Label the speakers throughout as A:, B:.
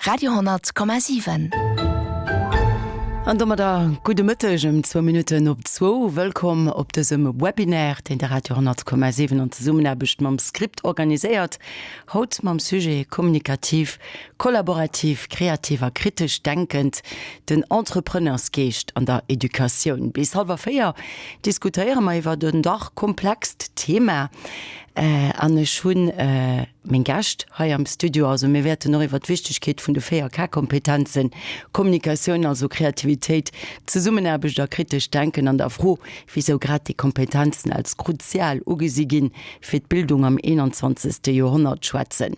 A: Radio 10,7.
B: An domadder gudde Mëtteg ëm zwou Minutten op zwou. Wëllkomm op dësem Webinaire, deen de Radio 10,7 an Zesummenaarbecht mam Script organiséiert. Haut mam Sujet Kommunikativ, kollaborativ, kreativ a kritesch denkend, den Entrepreneursgeescht an der Educatioun. Bis hallwer 4 diskutéiere mer iwwert en dach komplext Thema. An ech hunn meng Gäscht hei am Studio. Also mir wäerten och iwwert d'Wichtegkeet vun de 4 K-Kompetenzen, Kommunikatioun, also Kreativitéit, Zesummenaarbecht a kritescht Denken an der Fro, wisou grad déi Kompetenzen als kruzial ugesi ginn fir d'Bildung am 21. Joerhonnert schwätzen.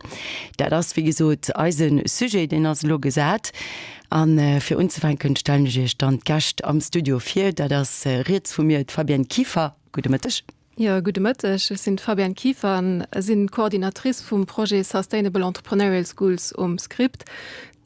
B: Dat ass wéi gesot eise Sujet, deen ass elo gesat. A fir unzefänken stellen ech Iech dann d'Gäscht am Studio vir. Dat ass riets vu mir d'Fabienne Kieffer. Gudde Mëtteg.
C: Jo, gudde Mëtteg. Ech sinn d'Fabienne Kieffer an sinn d'Coordinatrice vum Projet Sustainable Entrepreneurial Schools um Script.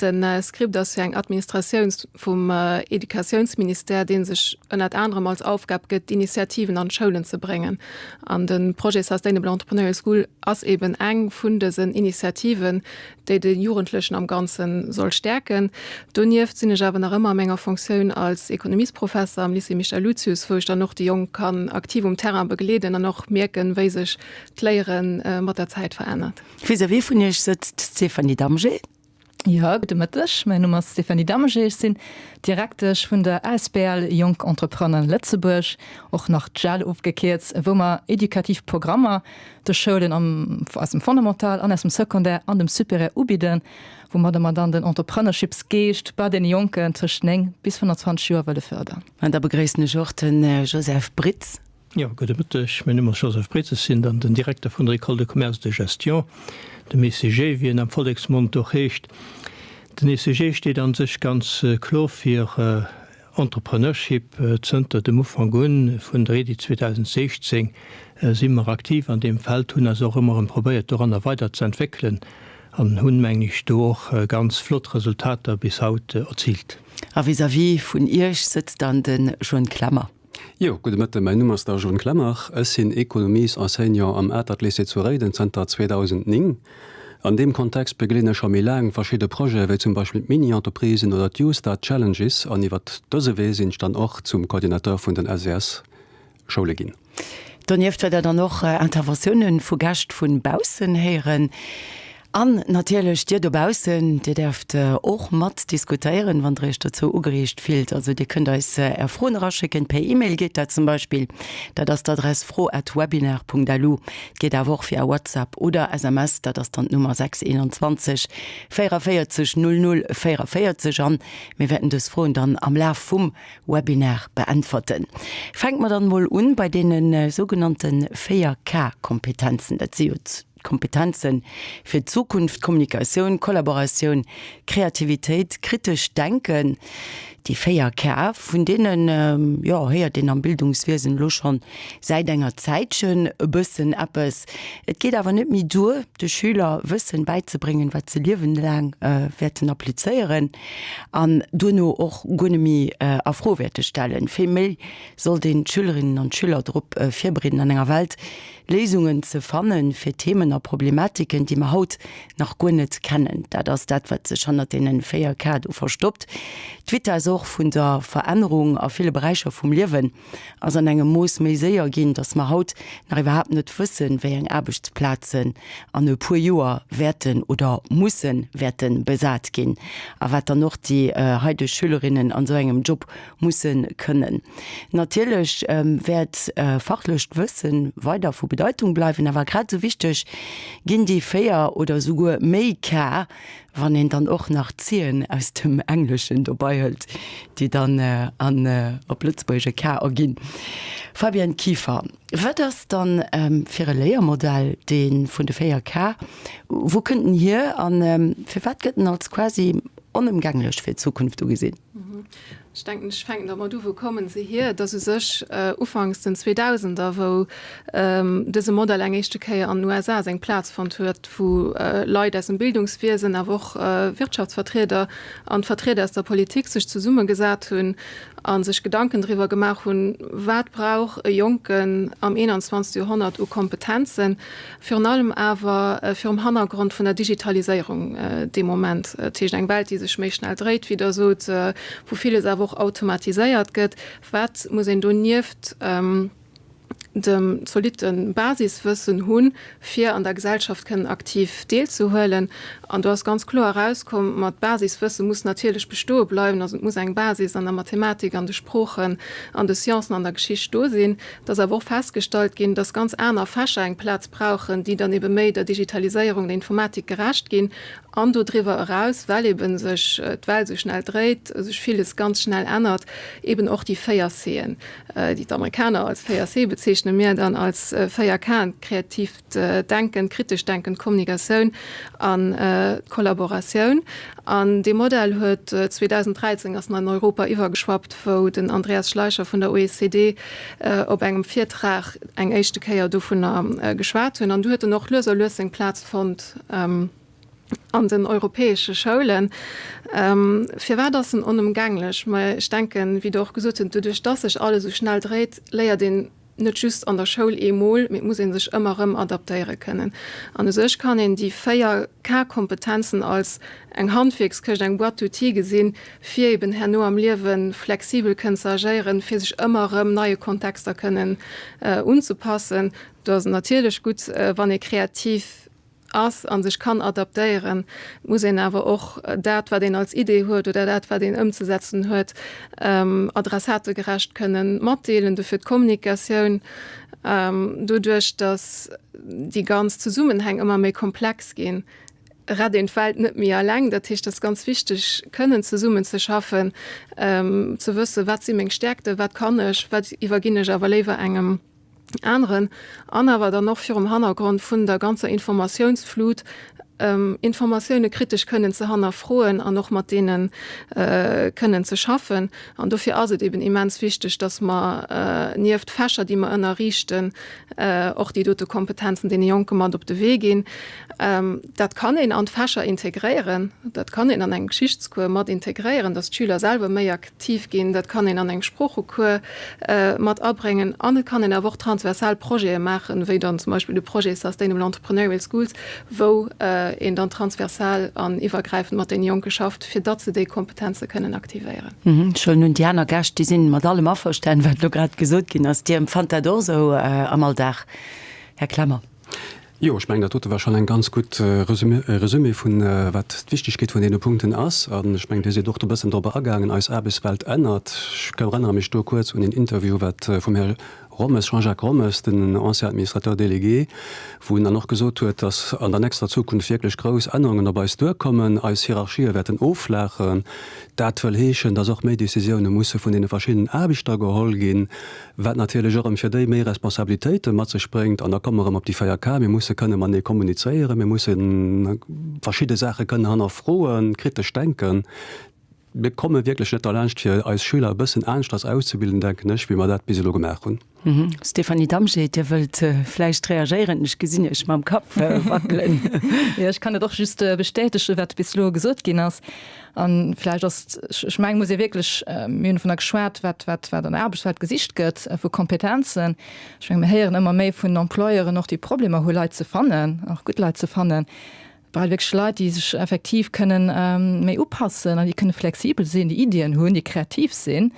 C: De Script ass jo eng Administratioun vum Educatiounsministère, dee sech ënnert anerem als Aufgab gëtt, d'Initiativen an d'Schoulen ze bréngen. An de Projet Sustainable Entrepreneurial School ass eben eng vun dësen Initiativen, déi de Jugendlechen am Ganze soll stäerken. Donieft sinn ech awer nach ëmmer a menger Fonctioun als Ekonomiesprofesser am Lycée Michel Lucius, wou ech dann och déi Jonk kann aktiv um Terrain begleeden an och mierken, wéi sech d'Léiere mat der Zäit verännert.
B: Vis-à-vis vun Iech sëtzt d'Stéphanie Damgé.
D: Jo, gudde Mëtteg. Mäin Numm ass Stéphanie Damgé. Ech sinn Direktesch vun der asbl Jonk Entrepreneuren Lëtzebuerg, och nach JEL ofgekierzt, wou mer edukativ Programmer de Schoulen am, aus dem Fondamental an aus dem Secondaire an dem Supérieur ubidden, woumadder mer dann den Entrepreneurshipsgeescht bei deene Jonken tëscht 9 bis 25 Joer wëlle fërdern.
B: An da begréissen ech och de Joseph Britz.
E: Jo, gudde Mëtteg. Mäin Numm ass Joseph Britz. Ech sinn dann den Direkter vun der École de Commerce et de Gestion, dem ECG, wéi en am Volleksmond och heescht. Den ECG steet a sech ganz kloer fir Entrepreneurship, Zënter dem Ufank un vun der Iddi 2016 si mer aktiv an deem Feld, hunn eis och ëmmer erëm probéiert doranner weider ze entwéckelen an hunn, mengen ech, do och ganz flott Resultater bis haut erziilt.
B: A vis-à-vis vun Iech sëtzt dann de Joan Clemmer.
F: Jo, gudde Mëtten, mäin Numm ass da Joan Clemmer. Ech sinn Ekonomiesenseignant am Atert-Lycée zu Réiden zënter 2009. An deem Kontext begleeden ech scho méi laang verschidde Projete wéi zum Beispill d'Mini-Entreprisen oder d'You-Start Challenges an iwwert dëse Wee sinn ech dann och zum Coordinateur vun den SES-Schoule ginn.
B: Donieft wäert der dann och Interventiounen vu Gäscht vun baussen héieren. An natierlech dir dobaussen, dir däerft och mat diskutéieren, wann der iech dozou ugereegt fillt. Also dir kënnt eis är Froen eraschécken, per E-Mail geet dat zum Beispill, dat ass d'Adress fro at webinar punkt lu. Et geet awer och via WhatsApp oder SMS, dat ass dann d'Nummer 6 21 44 00 44. An mir wäerten dës Froen dann am Laf vum Webinar beäntwerten. Fänke mer dann mol un bei deene sougenannte 4 K-Kompetenzen. Dat si jo d'Kompetenze fir d'Zukunft, Kommunikatioun, Kollaboratioun, Kreativitéit, kritescht Denken. Déi 4 K, vun deenen, jo, héiert een am Bildungswiesen elo schonn säit enger Zäitchen e bëssen eppes. Et geet awer net méi duer, de Schüler Wëssen bäizebréngen, wat se liewenlaang wäerten applizéieren an duerno och guer net méi a Fro wäerte stellen. Vill méi sollt een d'Schülerinnen an d'Schüler drop virbereeden, an enger Welt, Léisungen ze fannen fir Themen a Problematiken, déi mer haut nach guer net kennen. Dat ass dat, wat sech hannert deenen 4 K do verstoppt. D'Vitesse och vun der Verännerung a ville Beräicher vum Liewen ass an engem Mooss méi séier ginn, dass mer haut nach iwwerhaapt net wëssen, wéi eng Aarbechtsplazen an e puer Joer wäerten oder musse wäerte besat ginn a wat dann och déi haideg Schülerinnen an esou engem Job musse kënnen. Natierlech wäert fachlecht Wësse weider vu Bedeitung bleiwen, awer grad esou wichteg ginn déi 4 oder esouguer méi K, wann een dann och nach d'Cen aus dem Engleschen dobei hëlt, déi dann an op Lëtzebuergesch e K erginn. Fabienne Kieffer, wat ass dann fir e Léiermodell dee vun de 4 K? Wou kënnt en hier a firwat gëtt en als quasi onëmgänglech fir d'Zukunft ugesinn?
C: Ech denken, ech fänken dermat u, Wou kommen se hier? Et ass u sech ufanks den Zweedausender, wou dëse Modell eng éischte Kéier an den USA seng Plaz fonnt huet, wou Leit aus dem Bildungswiesen, awer och Wirtschaftsvertrieder an Vertrieder aus der Politik sech zesummegesat hunn a sech Gedanken driwwer gemaach hunn, Wat brauch e Jonken am 21. Joerhonnert u Kompetenzen? Virun allem awer virum Hannergrond vun der Digitaliséierung dee Moment. Dat heescht eng Welt, déi sech méi schnell dréit, wéi Der sot, wou villes awer och automatiséiert gëtt. Wat muss een do nieft dem zolitte Basiswëssen hunn, fir an der Gesellschaft kënnen aktiv deelzehuelen? An do ass ganz kloer erauskomm, ma d'Basiswësse muss natierlech bestoe bleiwen. Also et muss eng Basis an der Mathematik, an de Sproochen, an de Sciencen, an der Geschicht do sinn. Et ass awer och festgestallt ginn, dass ganz aner Fächer eng Plaz brauchen, déi dann ebe méi der Digitaliséierung, der Informatik gerecht ginn. An dodriwwer eraus, well ebe sech d'Welt esou schnell dréit, sech villes ganz schnell ännert, eben och déi 4 Cen, déi d'Amerikaner als 4 C bezeechnen, mir dann als 4 K'en, kreativ Denken, kritescht Denken, d'Kommunikatioun an d'Kollaboratioun. An dee Modell huet 2013 ass en an Europa iwwergeschwappt, wou den Andreas Schleicher vun der OECD op engem Virtrag eng éischte Kéier dovunner geschwat hunn. An du huet en och lues a lues seng Plaz fonnt an den europäesche Schoulen. Firwat ass en onëmgänglech? Ma ech denken, wéi Der och gesot hutt, doduerch dass sech alles esou schnell dréit, léiert een net just an der Schoul eemol, mee et muss ee sech ëmmer erëm adaptéiere kënnen. An u sech kann een déi 4 K-Kompetenzen als eng Handwierkskëscht, eng Boîte d'outils gesinn, fir eben herno am Liewe flexibel kënnen ze agéieren, fir sech ëmmer erëm neie Kontexter kënnen unzepassen. Do ass et natierlech gutt, wann ee kreativ ass a sech kann adaptéieren, muss een awer och dat, wat een als Idee huet oder dat, wat een ëmzesetzen huet, adressategerecht kënnen matdeelen. Dofir d'Kommunikatioun. Doduerch, datt déi ganz Zesummenhäng ëmmer méi komplex ginn, rett een d'Welt net méi eleng. Dat heescht, et ass ganz wichteg, kënnen zesummenzeschaffen, ze wëssen, wat si meng Stäerkten, wat kann ech, wat iwwerginn ech awer léiwer engem aneren, an awer dann och virum Hannergrond vun der ganzer Informatiounsflut Informatioune kritesch kënnen ze hannerfroen an och mat deene kënnen ze schaffen. An dofir ass et eben immens wichteg, dass mer nieft Fächer, déi mer ënnerriichten, och déi dote Kompetenzen deene Jonke mat op de Wee ginn. Dat kann een an d'Fächer integréieren, dat kann een an engem Geschichtscours mat integréieren, dass d'Schüler selwer méi aktiv ginn, dat kann een an engem Sproochecours mat abréngen an et kann een awer och transversal Projete maachen, wéi dann zum Beispill de Projet Sustainable Entrepreneurial Schools, wou een dann transversal an iwwergräifend mat deene Jonke schafft, fir datt se déi Kompetenze kënnen aktivéieren.
B: Ech huelen un, déi aner Gäscht, déi sinn mat allem averstanen, wat elo grad gesot ginn ass. Dir empfannt dat och esou am Alldag, Här Clement?
F: Jo, ech mengen, dat dote war schonn eng ganz gutt Resumé vun wat d'Wichtigkeet vun deene Punkten ass. An ech mengen, Dir sidd och do e bëssen drop agaangen, eis Aarbechtswelt ännert. Ech erënnere mech do kuerz un een Interview, wat vum Här Rommes, Jean-Jacques Rommes, den ancien Administrateur délégué, wou en dann och gesot huet, dass an der nächster Zukunft wierklech grouss Ännerungen op eis duerkommen, eis Hierarchië wäerten offlaachen. Dat wëll heeschen, dass och méi Décisioune musse vun deene verschiddenen Aarbechter geholl ginn. Wat natierlech och erëm fir déi méi Responsabilitéite mat sech bréngt. An da komme mer erëm op déi 4 K, Mir musse kënne matenee kommunizéieren, mir musse verschidde Saache kënnen hannerfroen, kritesch denken. Mir komme wierklech net derlaanscht, fir eis Schüler e bëssen aneschters auszebilden, denken ech, wéi mer dat bis elo gemaach hunn.
B: Stéphanie Damgé, Dir wëllt vläicht reagéieren? Ech gesinn Iech mam Kapp wackelen.
D: Jo, ech kann et och just bestätegen, wat bis elo gesot ginn ass. An vläicht ass, ech mengen, muss ee wierklech, mir hunn dovunner geschwat, wat, wat, wat an der Aarbechtswelt gesicht gëtt vu Kompetenzen. Ech mengen, mir héieren ëmmer méi vun Employeuren och, déi Problemer hu Leit ze fannen, och gutt Leit ze fannen. Et brauch wierklech Leit, déi sech effektiv kënnen méi upassen an déi kënne flexibel sinn, déi Iddien hunn, déi kreativ sinn.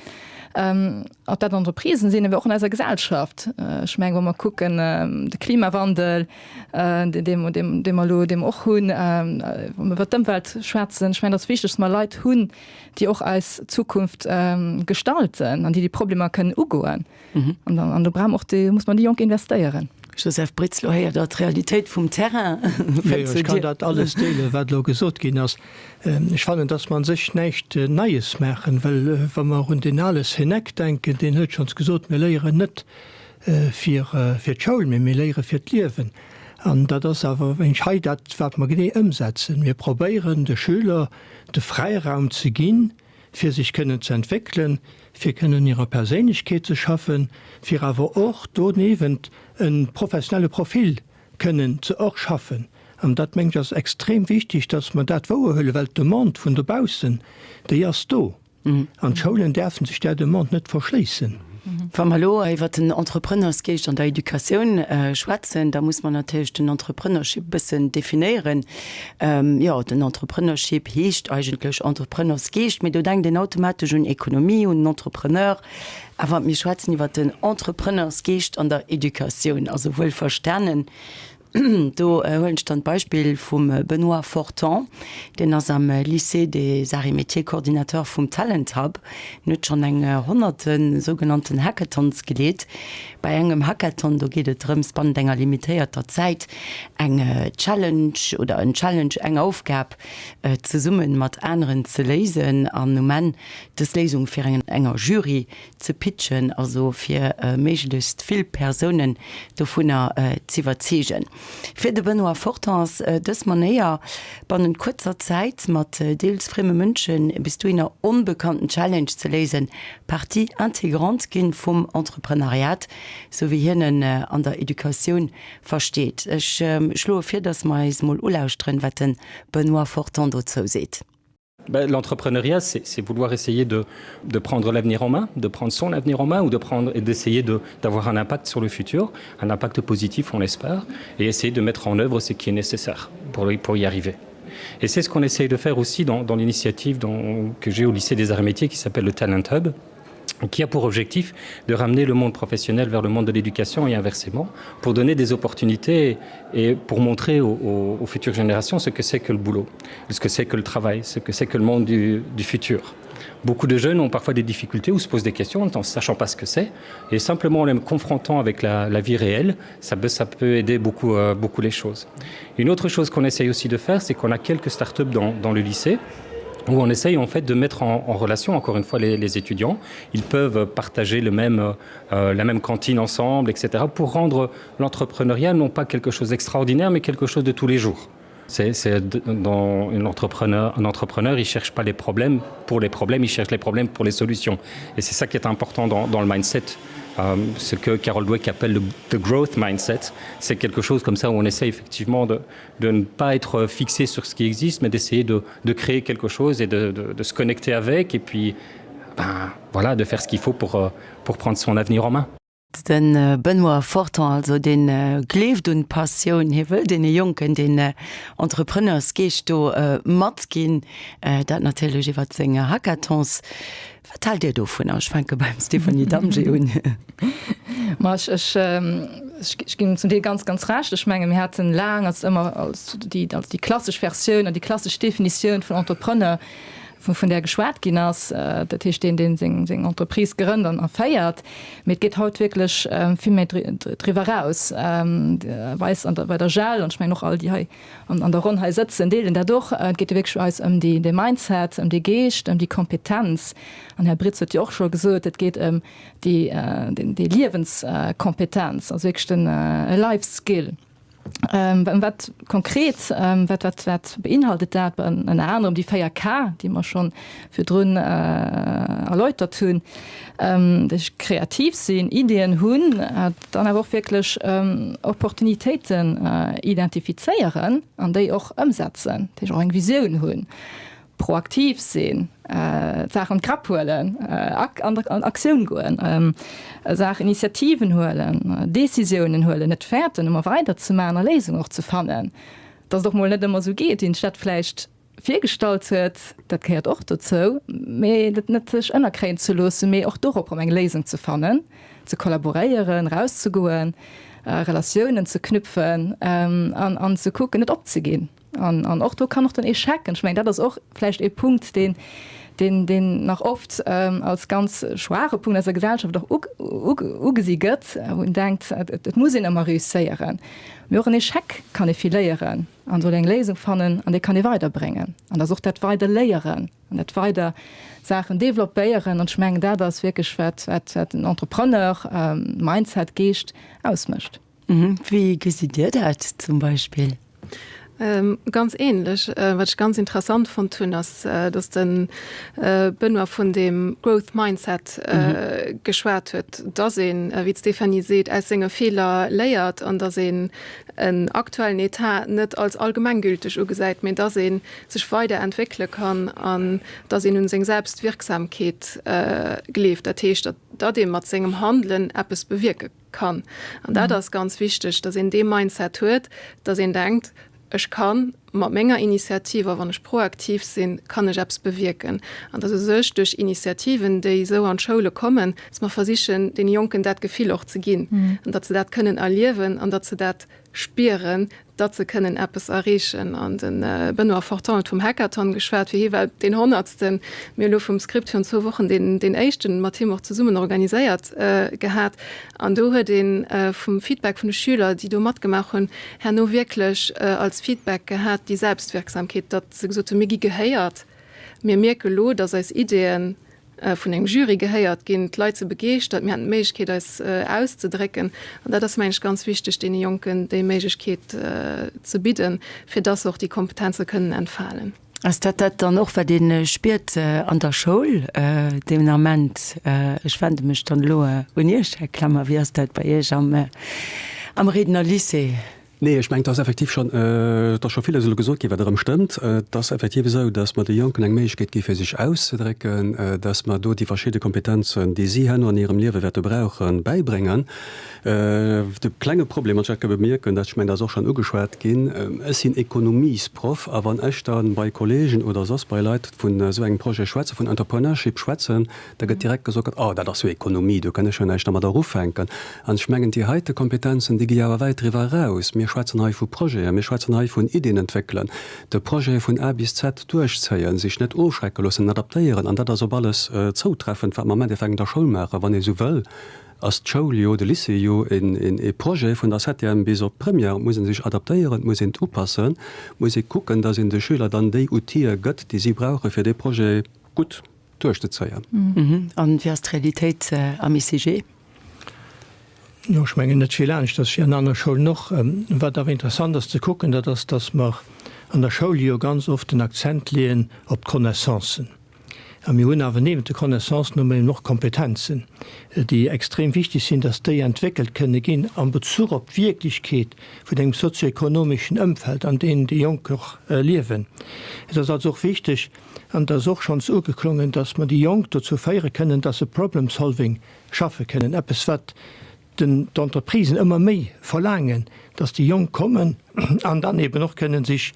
D: Ob dat Entreprisen sinn, awer och an eiser Gesellschaft. Ech mengen, wa mer kucken, de Klimawandel, dee mer elo, dee mer och hunn, wa mer iwwert d'Ëmwelt schwätzen, ech mengen, et ass wichteg, dass mer Leit hunn, déi och eis Zukunft gestalten an déi déi Problemer kënnen ugoen. An do brauche mer och déi, muss mer an déi Jonk investéieren.
B: Joseph Britz, Lo héiert Der d'Realitéit vum Terrain.
E: Jo, jo, ech kann dat alles deelen, wat elo gesot ginn ass. Ech fannen, dass mer a sech näischt Neies maachen, well wa mer un deen ale Sénèque denken, deen huet schonns gesot, Mir léieren net fir d'Schoul, mee mir léiere fir d'Liewen. An dat ass awer wéinst hei dat, wat mer genee ëmsetzen. Mir probéieren de Schüler de Fräiraum ze ginn, fir sech kënnen ze entwéckelen, fir kënnen un hirer Perséinlechkeet ze schaffen, fir awer och doniewent e professionelle Profil kënnen ze erschaffen. An dat, mengen ech, ass extrem wichtig, dass mer dat wouerhuelen, well d'Demande vun dobaussen, déi ass do. An d'Schoulen däerfe sech där Demande net verschléissen.
B: Wa mer elo iwwert den Entrepreneursgeescht an der Educatioun schwätzen, da muss mer natierlech den Entrepreneurship e bëssen definéieren. Jo, den Entrepreneurship heescht eigentlech Entrepreneursgeescht, mee do denkt een automatesch un Ekonomie, un den Entrepreneur. Awer mir schwätzen iwwert den Entrepreneursgeescht an der Educatioun, also wuel verstanen, Do huelen ech dann d'Beispill vum Benoît Forton, deen ass am Lycée des Arts et Métiers Coordinateur vum Talent Hub. En huet schonn eng honnerte sougenannten Hackathons geleet. Bei engem Hackathon, do geet et drëms, bannent enger limitéierter Zäit eng Challenge oder en Challenge, eng Aufgab zesumme mat aneren ze léisen an um Enn dës Léisung fir enger Jury ze pitchen, also fir méiglechst vill Persounen dovunner z'iwwerzeegen. Fir de Benoît Fortin ass dës Manéier, bannent kuerzer Zäit mat deels frieme Mënschen e bis dohinner onbekannten Challenge ze léisen, Partie intégrante ginn vum Entreprenariat, sou wéi hien en an der Educatioun versteet. Ech schloe vir, datt mer eis mol ulauschteren, wat de Benoît Fortin dozou seet.
A: L'entrepreneuriat, c'est vouloir essayer de, de prendre l'avenir en main, de prendre son avenir en main ou de prendre et d'essayer d'avoir un impact sur le futur, un impact positif, on l'espère, et essayer de mettre en œuvre ce qui est nécessaire pour, pour y arriver. Et c'est ce qu'on essaye de faire aussi dans, dans l'initiative que j'ai au lycée des arts et métiers qui s'appelle le Talent Hub qui a pour objectif de ramener le monde professionnel vers le monde de l'éducation et inversement pour donner des opportunités et pour montrer aux, aux, aux futures générations ce que c'est que le boulot, ce que c'est que le travail, ce que c'est que le monde du, du futur. Beaucoup de jeunes ont parfois des difficultés ou se posent des questions en ne sachant pas ce que c'est et simplement en les confrontant avec la, la vie réelle, ça peut, ça peut aider beaucoup, euh, beaucoup les choses. Une autre chose qu'on essaye aussi de faire, c'est qu'on a quelques startups dans, dans le lycée où on essaye en fait de mettre en, en relation encore une fois les, les étudiants. Ils peuvent partager le même, euh, la même cantine ensemble, etc. pour rendre l'entrepreneuriat non pas quelque chose d'extraordinaire, mais quelque chose de tous les jours. C'est dans une entrepreneur, un entrepreneur, il cherche pas les problèmes pour les problèmes, il cherche les problèmes pour les solutions. Et c'est ça qui est important dans, dans le mindset. Euh, ce que Carol Dweck appelle le the growth mindset, c'est quelque chose comme ça où on essaie effectivement de, de ne pas être fixé sur ce qui existe, mais d'essayer de, de créer quelque chose et de, de, de se connecter avec et puis ben, voilà, de faire ce qu'il faut pour, euh, pour prendre son avenir en main.
B: De Benoît Forton also, dee gleeft un d'Passioun, hie wëll deene Jonken deen Entrepreneursgeescht do matginn, dat natierlech iwwert seng Hackathons. Wat haalt Dir dovunner? Ech fänke beim Stéphanie Damgé un.
D: Ma ech, ech, ech ginn zum Deel ganz, ganz Recht. Ech menge mir haten laang als ëmmer als déi, als déi klassesch Versioun an déi klassesch Definitioun vun Entrepreneur, vun, vun där geschwat ginn ass, dat heescht deen, deen seng, seng Entreprise grënnt an a féiert. Mee et geet haut wierklech vill méi driwwer eraus. Bei eis an der, bei der JEL, an ech mengen och all déi hei an, an der Ronn hei sëtzen, deelen dat och, et geet jo wierklech bei eis ëm déi, dee Mindset, ëm dee Geescht, ëm déi Kompetenz. An Här Britz huet jo och scho gesot, et geet ëm déi, déi Liewenskompetenz, also wierklech den e Life Skill. Wat konkret, wat, wat, wat beinhaltet dat? Ënner anerem déi 4 K, déi mer scho virdrun erläutert hunn, kreativ sinn, Ideeën hunn, dann awer och wierklech Opportunitéiten identifizéieren an déi och ëmsetzen, dat heescht och eng Visioun hunn. Proaktiv sinn, d'Saach an d'Grapp huelen, an Aktioun goen, Saach Initiativen huelen, Decisiounen huelen, net fäerten, ëmmer weider ze maachen a Léisungen och ze fannen. Datt et och mol net ëmmer esou geet, wéi een sech dat vläicht virgestallt huet, dat gehéiert och dozou, mee dat net sech ënnerkréien ze loossen, mee och dorop erëm eng Léisung ze fannen, ze kollaboréieren, erauszegoen, Relatiounen ze knüpfen an ze kucken, net opzeginn. An och do kann och den Échec, ech mengen, dat ass och vläicht ee Punkt, deen, deen, deen nach oft als ganz schwaache Punkt an eiser Gesellschaft och ugesi gëtt, wou een denkt, et muss een ëmmer réusséieren. Mee och en Échec kann ee vill léieren an soll eng Léisung fannen an déi kann ee weiderbréngen. An dat ass och dat Weiderléieren an dat weider Saachen développéieren. An ech mengen, dat ass wierklech, wat, wat, wat en Entrepreneur, Mindset, Geescht ausmécht.
B: Wéi gesitt Dir dat zum Beispill?
C: Ganz ähnlech. Wat ech ganz interessant fonnt hunn, ass, datt de Benoît vun deem Growth Mindset geschwat huet, datt een, wéi d'Stéphanie seet, aus senge Feeler léiert an datt een en aktuellen Etat net als allgemenggülteg ugesäit, mee datt ee sech weider entwéckele kann an datt een un seng Selbstwirksamkeet gleeft. Dat heescht, datt ee mat sengem Handelen eppes bewierke kann. An dat ass ganz wichteg, datt een dee Mindset huet, datt een denkt, Ech ka mat menger Initiativ, a wann ech proaktiv sinn, kann ech eppes bewierken. An datt u sech duerch Initiativen, déi esou an d'Schoule kommen, datt mer versichen, deene Jonken dat Gefill och ze ginn an datt se dat kënnen erliewen an datt se dat spieren, datt se kënnen eppes erreechen. An de Benoît Fortin huet vum Hackathon geschwat. Fir hie war et deen honnertsten. Mir hu lo vum Script virun zwou Wochen deen, deen éischten mat him och zesummen organiséiert gehat. An do huet ee vum Feedback vun de Schüler, déi do matgemaach hunn, herno wierklech als Feedback gehat déi Selbstwirksamkeet, datt se gesot hunn, mir gi gehéiert, mir mierke lo, datt eis Ideeën vun engem Jury gehéiert ginn, d'Leit si begeeschtert, mir haten d'Méiglechkeet eis auszedrécken. An dat ass, mengen ech, ganz wichteg, deene Jonken déi Méiglechkeet ze bidden, fir dass se och déi Kompetenze kënnen entfalen.
B: Ass dat dat dann och, wat ee spiert an der Schoul deen Ament? Ech wende mech dann elo un Iech, Här Clement. Wéi ass dat bei Iech am Réidener Lycée?
F: Nee, ech mengen, et ass effektiv schonn, et ass scho villes elo gesot ginn, wat erëm stëmmt. Et ass effektiv esou, datt mer de Jonken eng Méiglechkeet gi fir sech auszedrécken, datt mer do déi verschidde Kompetenzen, déi si herno an hirem Liewe wäerte brauchen, bäibréngen. De klenge Problem, wann ech dat ka bemierken, dat, ech mengen, dat ass och schonn ugeschwat ginn, Ech sinn Ekonomiesproff a wann ech da bei Kollegen oder soss bei Leit vun esou engem Projet schwätzen, vun Entrepreneurship schwätzen, Da gëtt direkt gesot, Oh, dat ass jo Ekonomie, do kann ech jo näischt dermadder ufänken. An ech mengen, déi heite Kompetenzen, déi gi jo awer wäit driwwer eraus. Mir schwätzen hei vu Projeten, mir schwätzen hei vun Iddien entwéckelen, de Projet vun A bis Z duerchzéien, sech net ofschrecke loossen, adaptéieren. An dat ass op alles zoutreffend, wat mer am Endeffekt an der Schoul maachen. Wann ee sou wëll, ass d'Schoul jo, de Lycée jo e Projet vun der Septième bis op d'Première. Et muss ee sech adaptéieren, et muss een et upassen, et muss ee kucken, dass een de Schüler dann déi Outile gëtt, déi si brauchen, fir dee Projet gutt duerchzezéien.
B: An wéi ass d'Realitéit am ICG?
E: Jo, ech mengen net vill aneschters wéi an anere Schoulen och. Wat awer interessant ass ze kucken, dat ass, dass mer an der Schoul jo ganz oft den Akzent leeën op d'Connaissancen. A mir hunn awer niewent de Connaissancen hu mer eben och Kompetenzen, déi extrem wichteg sinn, dass déi entwéckelt kënne ginn am Bezuch op d'Wierklechkeet vun engem sozioekonomeschen Ëmfeld, an deem déi Jonk och liewen. Et ass also och wichteg, An et ass och schonns ugeklongen, dass mer déi Jonk dozou féiere kënnen, dass se Problem solving schaffe kënnen, eppes wat den d'Entreprisen ëmmer méi verlaangen, dass déi Jonk kommen an dann eben och kënnen sech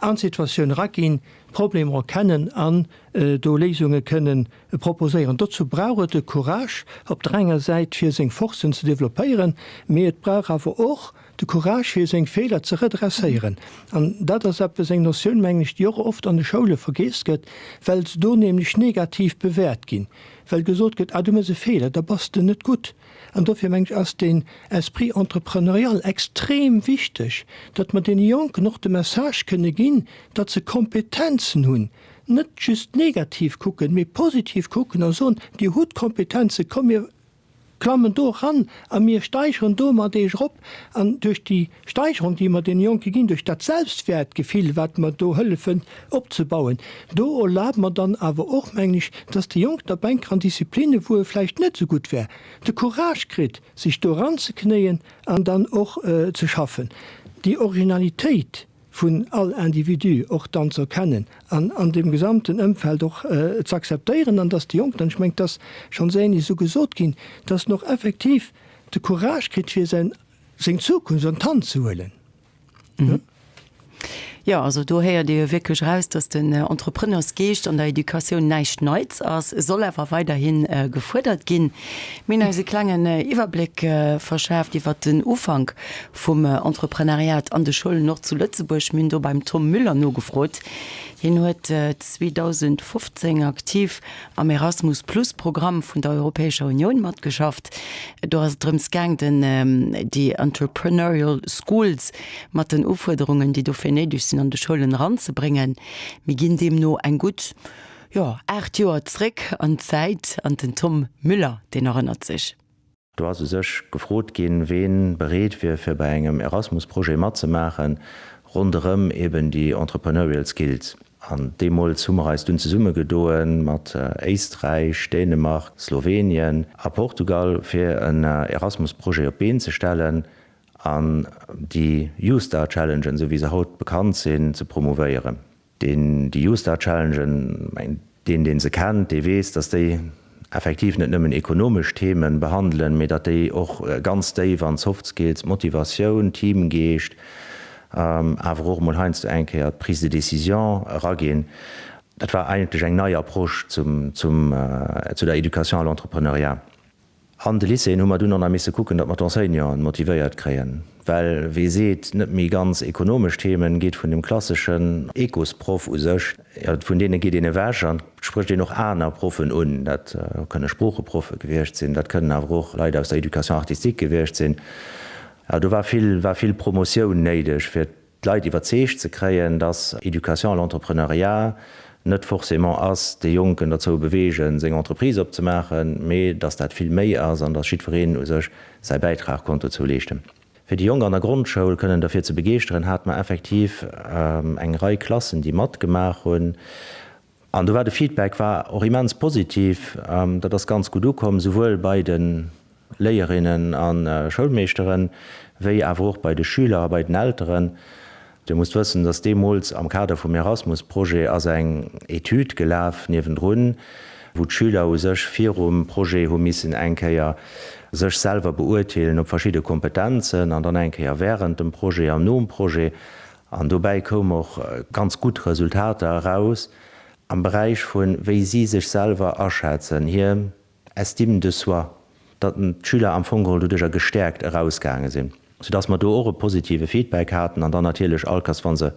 E: an d'Situatioun eraginn, d'Problemer erkennen an do Léisunge kënnen proposéieren. Dozou brauch et de Courage op der enger Säit fir seng Forcen ze développéieren, mee et brauch awer och De Courage fir seng Feeler ze redresséieren. An dat ass eppes, eng Notioun, mengen ech, déi och oft an de Schoule vergeess gëtt, well se do nämlech negativ bewäert ginn, well gesot gëtt, ah du méchs e Feeler, da bass de net gutt. An dofir, mengen ech, ass deen Esprit entrepreneurial extrem wichteg, datt mer deene Jonken och de Message kënne ginn, datt se Kompetenzen hunn, net just negativ kucken, mee positiv kucken a soen, Dir hutt Kompetenzen, komm mir klammen do eran a mir steigeren domat eech erop. An duerch déi Steigerung, déi mer deene Jonke ginn, duerch dat Selbstwäertgefill, wat mer do hëllefen opzebauen, do erlabe mer dann awer och, mengen ech, dass de Jonken op eng Kéier an Disziplinne, wou e vläicht net esou gutt wär, de Courage kritt, sech do eranzeknéien an dann och ze schaffen. Déi Originalitéit, vun all Individu och dann ze erkennen an an deem gesamten Ëmfeld och ze akzeptéieren an dass déi Jonk dann, ech mengen, et ass schonns ähnlech esou gesot ginn, dass en och effektiv de Courage kritt fir säin, seng Zukunft an d'Hand ze huelen.
B: Jo, also do héiert ee jo wierklech eraus, dass den Entrepreneursgeescht an der Educatioun näischt Neits ass. E soll awer weiderhi gefuerdert ginn. Mir hunn eis e klengen Iwwerbléck verschaaft iwwert den Ufank vum Entreprenariat an de Schoulen och zu Lëtzebuerg. Mir hunn do beim Tom Müller nogefrot. Hien huet 2015 aktiv am Erasmus Plus Programm vun der Europäescher Unioun matgeschafft. Do ass et drëms gaang den déi Entrepreneurial Schools mat den Ufuerderungen, déi dofir néideg sinn, an de Schoulen eranzebréngen. Mir ginn deemno eng gutt, jo, 8 Joer zréck an d'Zäit an den Tom Müller, deen erënnert sech.
G: Do ass u sech gefrot ginn, ween bereet wier fir bei engem Erasmus-Projet matzemaachen. ronderëm eben déi Entrepreneurial Skills. An deemools hu mer eis dunn zesummegedoe mat Éisträich, Dänemark, Slowenien a Portugal, fir en Erasmus-Projet op d'Been ze stellen an déi YouStar Challengen, esou wéi se haut bekannt sinn, ze promouvéieren. Deen déi YouStar Challengen, deen deen se kennt, dee weess, datt déi effektiv net nëmmen ekonomesch Themen behandelen, mee datt déi och ganz déif an d'Soft Skills, d'Motivatioun, Teamgeescht, awer och emol heiansdo eng Kéier d'Prise de décision eraginn. Dat war eigentlech eng nei Approche zum, zum, zu der Éducation à l'entrepreneuriat. An de Lycéeën hu mer dunn och nach misse kucken, datt mer d'Enseignanten motivéiert kréien, well wee seet, net méi ganz ekonomesch Themen, geet vun dem klasseschen Ecosproff u sech, jo, vun deene geet een ewech an sprécht een och aner Proffen un. Dat kënne Sproocheproffe gewiescht sinn, dat kënnen awer och Leit aus der Éducation artistique gewiescht sinn. Jo, do war vill, war vill Promotioun néideg, fir d'Leit iwwerzeegt ze kréien, dass Éducation à l'entrepreneuriat net forcément ass, de Jonken derzou beweegen, seng Entreprise opzemaachen, mee dass dat vill méi ass an dass jiddwereen u sech säi Bäitrag konnt dozou leeschten. Fir déi Jonk an der Grondschoul kënnen derfir ze begeeschteren, hate mer effektiv eng Rei Klassen, déi matgemaach hunn. An do war de Feedback war och immens positiv. Dat ass ganz gutt ukomm, souwuel bei de Léierinnen a Schoulmeeschteren, wéi awer och bei de Schüler a bei den Elteren. Dir musst wëssen, dass deemools am Kader vum Erasmus-Projet ass eng Etüd gelaf niewendrun, wou d'Schüler u sech virum Projet hu missen eng Kéier sech selwer beurteelen op verschidde Kompetenzen an dann eng Kéier während dem Projet an nom Projet. An dobäi koum och ganz gutt Resultater eraus am Beräich vu wéi si sech selwer aschätzen, hir Estime de soi, datt d'Schüler am Fong geholl doduercher gestäerkt erausgaange sinn, soudatt mer do och e positive Feedback haten. An dann natierlech allkers, wa se,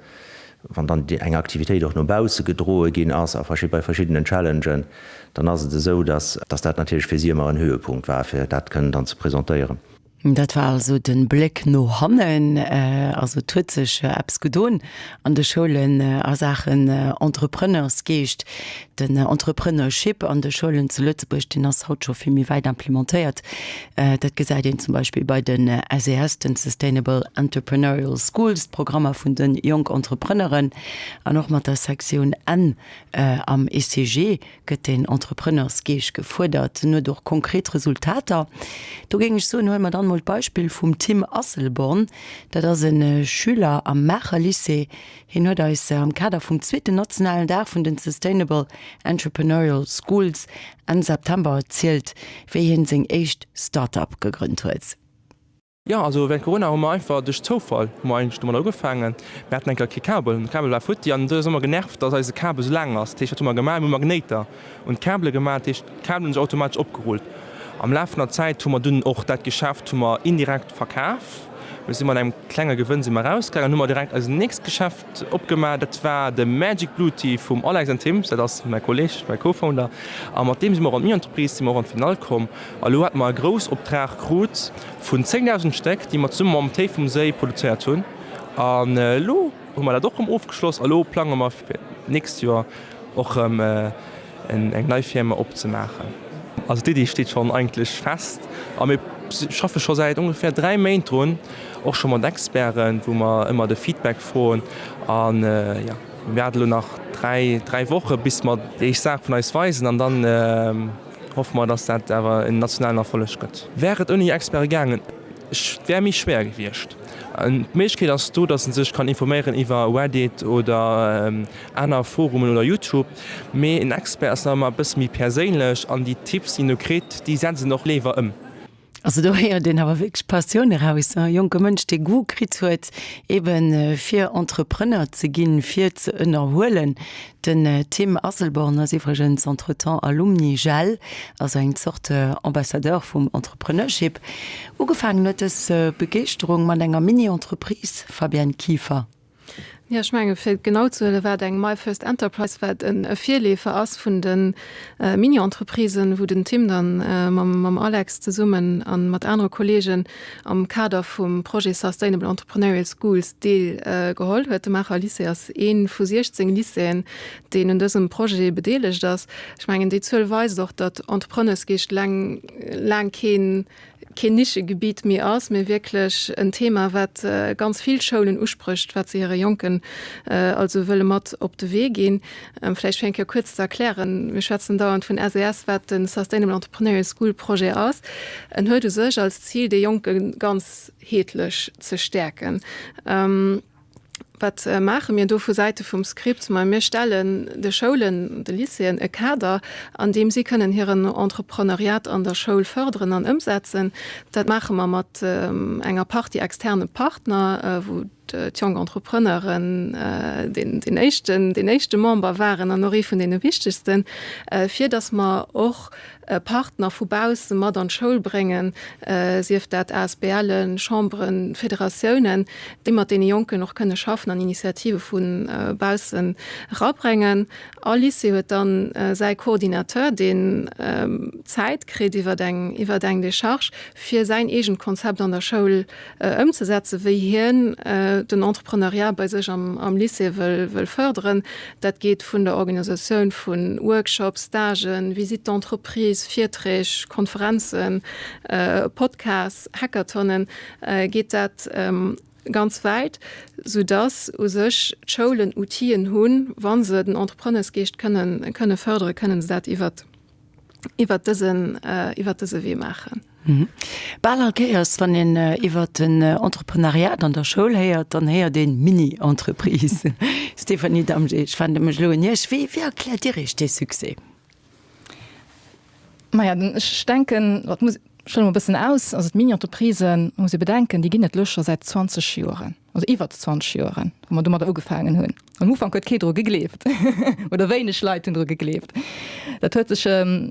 G: wann dann eng Aktivitéit och no bausse gedroe ginn ass a bei verschiddenen Challengen, dann ass et esou, datt dat natierlech fir si ëmmer en Höhepunkt war, fir dat kënnen dann ze presentéieren.
B: Dat war also de Bléck no hannen. Also et huet sech eppes gedoen an de Schoulen a Saachen Entrepreneursgeescht. Den Entrepreneurship an de Schoulen zu Lëtzebuerg, deen ass haut scho vill méi wäit implementéiert. Dat gesäit een zum Beispill bei den SES, den Sustainable Entrepreneurial Schools, d'Programmer vun de jonk Entrepreneuren an och mat der Sektioun N am ECG. Gëtt den Entrepreneursgeescht gefuerdert? En huet och konkret Resultater. Do géing ech soen, huele mer dann emol d'Beispill vum Tim Asselborn. Dat ass e Schüler am Maacher Lycée. Hien huet eis am Kader vum zweeten nationalen Dag vun den Sustainable Entrepreneurial Schools Enn September erzielt, wéi hien seng éischt Start-up gegrënnt huet.
H: Jo, also während Corona hu mer einfach duerch Zoufall hu mer eigentlech domadder ugefaangen. Mir haten eng Kéier kee Kabel, de Kabel war futti an du hues ëmmer genervt, dass eise Kabel esou laang ass. Dat heescht, wat hu mer gemaach? Mir hu Magnéiter un d'Kabele gemaach, dat heescht, d'Kabelen hu sech automatesch opgerullt. Am Laf vun der Zäit hu mer dunn och dat Geschäft hu mer indirekt verkaf. Mir si mat engem klenge Gewënn si mer erausgaangen an hu mer direkt eisen nächst Geschäft opgemaach. Dat war de Magic Blue Tea vum Alex and Tim, dat ass mäi Kolleg, mäi Co-Founder. A mat deem si mer och an d'Mini-Entreprise, si mer och an d'Finall komm. A lo hate mer e Groussoptrag krut vun 10.000 Stéck, déi mer zesumme mam Téi vum Séi produzéiert hunn. An elo hu mer dat och erëm ofgeschloss a lo plange mer fir d'nächst Joer och erëm eng nei Firma opzemaachen. Also d'Iddi steet schonn eigentlech fest a mir schaffe scho säit ongeféier 3 Méint drun, och scho mat Experten, wou mer ëmmer de Feedback froen. An jo, mir waarde lo nach 3, 3 Woche bis mer déi éischt Saach vun eis weisen an dann, Hoffe mer, dass dat awer en nationalen Erfolleg gëtt. Wär et ouni Experte gaangen? Et wär méi schwéier gewiescht. D'Méiglechkeet ass do, dass en sech kann informéieren iwwer Reddit oder aner Forumen oder Youtube, mee en Expert ass nach ëmmer e bësse méi perséinlech an déi Tipps, déi en do kritt, déi setzt en och léiwer ëm.
B: Also do héiert een awer wierklech d'Passioun eraus, e jonke Mënsch, dee Goût kritt huet, ebe fir Entrepreneur ze ginn, fir ze ënnerhuelen. Den Tim Asselborn ass iwwregens entretemps Alumni JEL, also eng Zort Ambassadeur vum Entrepreneurship. Ugefaangen huet dës Begeeschterung mat enger Mini-Entreprise, Fabienne Kieffer.
C: Jo, ech menge fir et genau ze huelen, wat eng My First Enterprise, wat e Virleefer ass vun de Mini-Entreprisen, wou den Tim dann mam Alex zesummen a mat anere Kolleegen am Kader vum Projet Sustainable Entrepreneurial Schools deel geholl huet. De Maacher Lycée ass ee vu 16 Lycéeën, deen un dësem Projet bedeelegt ass. Ech mengen, déi Zuel weist och, datt Entrepreneursgeescht laang keen keen Nischegebiet méi ass, mee wierklech en Thema, wat ganz vill Schoulen usprécht, wat se hire Jonken also wëlle mat op de Wee ginn. Vläicht fir eng Kéier kuerz ze erklären, Mir schwätzen dauernd vun SES, wat de Sustainable Entrepreneurial School Projet ass. En huet u sech als Zil, de Jonke ganzheetlech ze stäerken. Wat maache mir do vu Säite vum Script? Ma mir stellen de Schoulen, de Lycéeën e Kader, an deem si kënnen hiren Entrepreneuriat an der Schoul fërderen an ëmsetzen. Dat maache mer mat enger Partie externe Partner, wou d'Jonk Entrepreneuren deen éischten, deen éischte Member waren an och ee vun deene wichtegsten, fir datt mer och Partner vu bausse mat an d'Schoul bréngen, sief dat ASBLen, Chamberen, Federatiounen, déi mat deene Jonken och kënne schaffen an Initiative vu baussen erabréngen. All Lycée huet dann säi Coordinateur, deen Zäit kritt iwwer eng iwwer eng Decharge, fir säin eegent Konzept an der Schoul ëmzesetzen, wéi hien den Entrepreneuriat bei sech am Lycée wëll fërderen. Dat geet vun der Organisatioun vu Workshops, Stagen, Visites d'entreprise, Virträg, Konferenzen, Podcasts, Hackathonen, geet dat ganz wäit, soudass u sech d'Schoulen Outiller hunn, wa se den Entrepreneursgeescht kënne fërderen, kënne se dat iwwert iwwert dësen, iwwert dëse Wee maachen.
B: Bal all Kéiers, wann een iwwert den Entreprenariat an der Schoul héiert, dann héiert een Mini-Entreprise. Stéphanie Damgé, ech wende mech elo un Iech. Wéi, wéi erkläert Dir Iech dee Succès?
D: Maja, ech denken, dat muss, ech huelen emol e bëssen aus, also d'Mini-Entreprisen, muss ee bedenken, déi ginn et elo scho säit 20 Joren. also iwwer 20 Joeren, wou mer domadder ugefaangen hunn. Am Ufank huet kee dru gegleeft oder wéineg Leit hunn dru gegleeft. Dat huet sech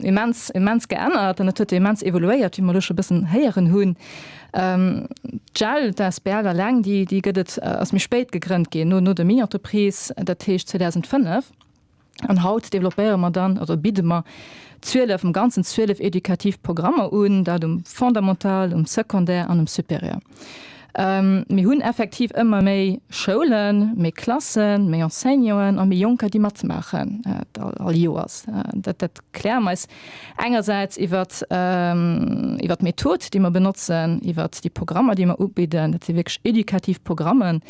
D: immens, immens geännert an et huet immens evoluéiert, wéi mer elo scho e bëssen héieren hunn. D'GEL, d'ASBL eleng, déi, déi gëtt et, ass méi spéit gegrënnt ginn, no, no der Mini-Entreprise, dat heescht 2005. An haut développéiere mer dann, oder bidde mer 12, am Ganzen 12 edukativ Programmer un, dat um Fondamental, um Secondaire an um Supérieur. Mir hunn effektiv ëmmer méi Schoulen, méi Klassen, méi Enseignanten a méi Jonker, déi matmaachen all Joers. Dat, dat kläre mer eis engersäits iwwert, iwwert d'Method, déi mer benotzen, iwwert déi Programmer, déi mer ubidden. Dat si wierklech edukativ Programmen.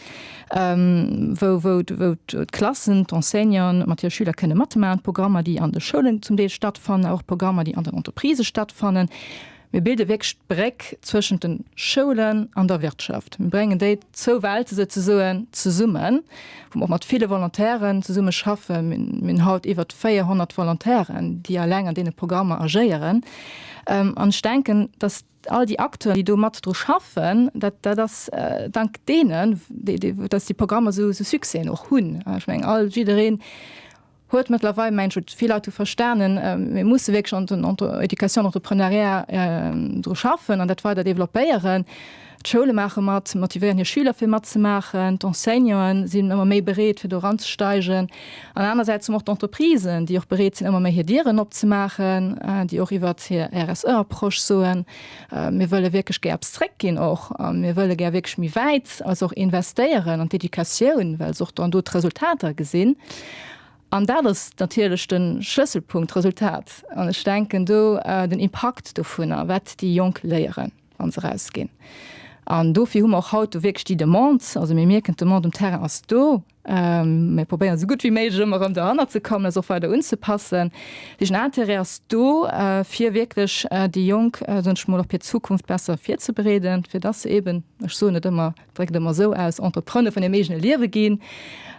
D: wou wou wou d'Klassen, d'Enseignanten mat hire Schüler kënne matmaachen, d'Programmer, déi an de Schoulen zum Deel stattfannen, och Programmer, déi an den Entreprisë stattfannen. Mir bilde wierklech d'Bréck zwëschent de Schoulen an der Wirtschaft. Mir bréngen déi zwou Welte souzesoen zesummen, wou mer och mat ville Volontairen zesumme schaffen. Mir hunn haut iwwert 400 Volontairen, déi eleng an deene Programmer agéieren. An ech denken, dass All déi Acteuren, déi do mat dru schaffen, dat, dat ass dank deenen, déi, déi, dass déi Programmer esou, esou Succèsen och hunn. Ech mengen, all, jiddereen huet mëttlerweil, mengen ech, huet vill Leit hu verstanen, mir musse wierklech an den Entre, Éducation entrepreneuriat dru schaffen an dat weider développéieren. D'Schoule maache mat, motivéieren hir Schüler fir matzemaachen, d'Enseignanten sinn ëmmer méi bereet fir do eranzesteigen. An anersäits hu mer och d'Entreprisen, déi och bereet sinn ëmmer méi hir Dieren opzemaachen, déi och iwwert hir RSE-Approche soen, mir wëlle wierklech gär eppes zréckginn och a mir wëlle gär wierklech méi wäit also och investéieren an d'Educatioun, well se och dann do d'Resultater gesinn. An dat ass natierlech de Schlësselpunkt, d'Resultat. An ech denken do den Impakt dovunner, wat déi Jonk léieren. wa se erausginn. An dofir hu mer och haut do wierklech déi Demande. Also mir mierken, d'Demande um Terrain ass do. Mir probéieren esou gutt wéi méiglech ëmmer erëm dohannert ze kommen, eis och weider unzepassen. Den Intérêt ass do, fir wierklech déi Jonk, soen ech mol, op hir Zukunft besser virzebereeden, fir dass se eeben, ech soen et ëmmer, dréckt et ëmmer esou aus, Entrepreneure vun hirem eegene Liewe ginn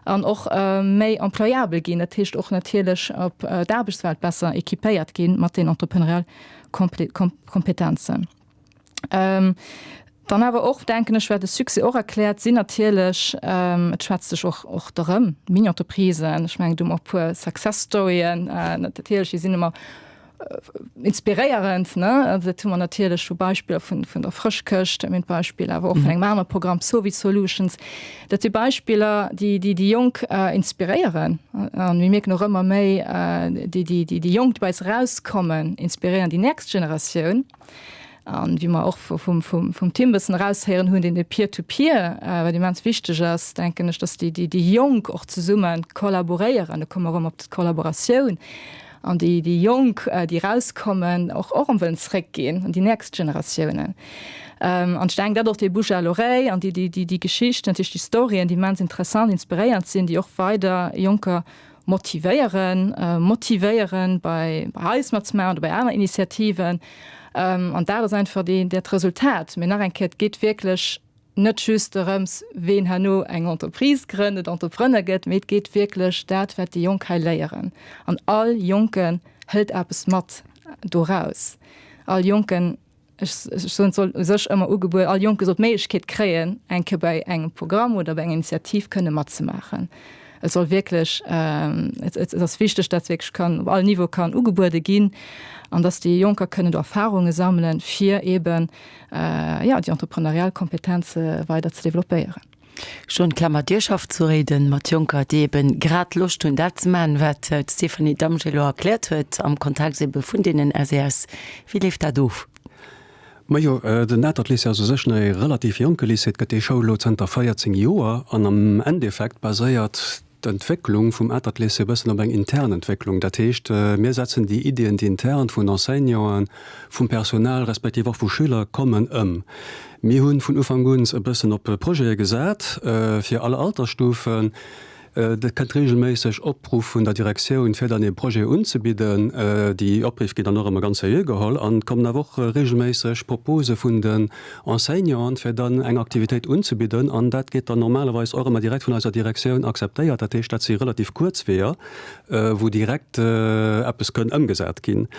D: an och méi employabel ginn, dat heescht och natierlech op d'Aarbechtswelt besser équipéiert ginn mat den entrepreneurial Kompetenzen. Dann awer och, denken ech, wat de Succès och erkläert, sinn natierlech, et schwätzt sech och och derëm, Mini-Entreprisen, ech mengen, do hu mer och e puer Success Storyen, natierlech, déi sinn ëmmer. Inspiréierend, ne? Also dat hu mer natierlech vu Beispiller vun, vun der Frëschkëscht, mir hunn d'Beispill awer och vun engem anere Programm, Sovi Solutions. Dat si Beispiller, déi, déi déi Jonk inspiréieren. A mir mierken och ëmmer méi, déi, déi, déi, déi Jonk, déi bei eis erauskommen, inspiréieren déi nächst Generatioun. An wéi mer och vum, vum, vum Tim bëssen eraushéieren hunn, deen de Peer-to-Peer, wat immens wichteg ass, denken ech, dass déi, déi, déi Jonk och zesumme kollaboréieren. Do komme mer erëm op d'Kollaboratioun. An déi, déi Jonk, déi erauskommen, och, och erëm wëllen zréckginn an déi nächst Generatiounen. An ech denken, dat och dee Bouche à l'oreille an déi, déi, déi, déi Geschichten, natierlech déi Storyen, déi immens interessant, inspiréiernd sinn, déi och weider Jonker motivéieren, motivéieren, bei, bei eis matzemaachen oder bei aner Initiativen. An dat ass einfach dee, dat Resultat. Mee nach eng Kéier, et geet wierklech net just dorëms, ween herno eng Entreprise grënnt oder Entrepreneur gëtt, mee et geet wierklech dat, wat déi Jonk hei léieren. An all Jonken hëlt eppes mat doraus. All Jonken, ech soen, et soll u sech ëmmer ugebueden, all Jonke soll d'Méiglechkeet kréien, eng Kéier bei engem Programm oder bei enger Initiativ kënne matzemaachen. Et soll wierklech, et ass wichteg, dat wierklech kann op all Niveau kann ugebuede ginn an dass déi Jonker kënnen do Erfarunge sammelen, fir eeben jo, déi entrepreneurial Kompetenze weider ze developpéieren.
B: Jean Klammer, Dir schafft zu Réiden mat Jonker, déi eben grad Loscht hunn, dat ze maachen, wat d'Stéphanie Damge elo erkläert huet, am Kontext ebe vun deenen SES. Wéi leeft dat of?
F: Majo, den Atert Lycée ass u sech nach ee relativ jonke Lycée. Et gëtt déi Schoul elo zënter 14 Joer an am Endeffekt baséiert d'Entwécklung vum Atert Lycée e bëssen op eng intern Entwécklung. Dat heescht, mir setzen déi Iddien, déi intern vun Enseignanten, vum Personal respektiv och vu Schüler kommen, ëm. Mir hu vun Ufank un e bëssen op Projete gesat fir all Altersstufen. Et kënnt reegelméisseg Opruff vun der Direktioun, fir dann ee Projet unzebidden. Déi Opriff ginn dann och ëmmer ganz seriö geholl an et kommen awer och reegelméisseg Propose vun den Enseignanten, fir dann eng Aktivitéit unzebidden. An dat gétt dann normalerweis och ëmmer direkt vun eiser Direktioun akzeptéiert. Dat heescht, dat si relativ kuerz Weeër, wou direkt eppes kënn ëmgesat ginn.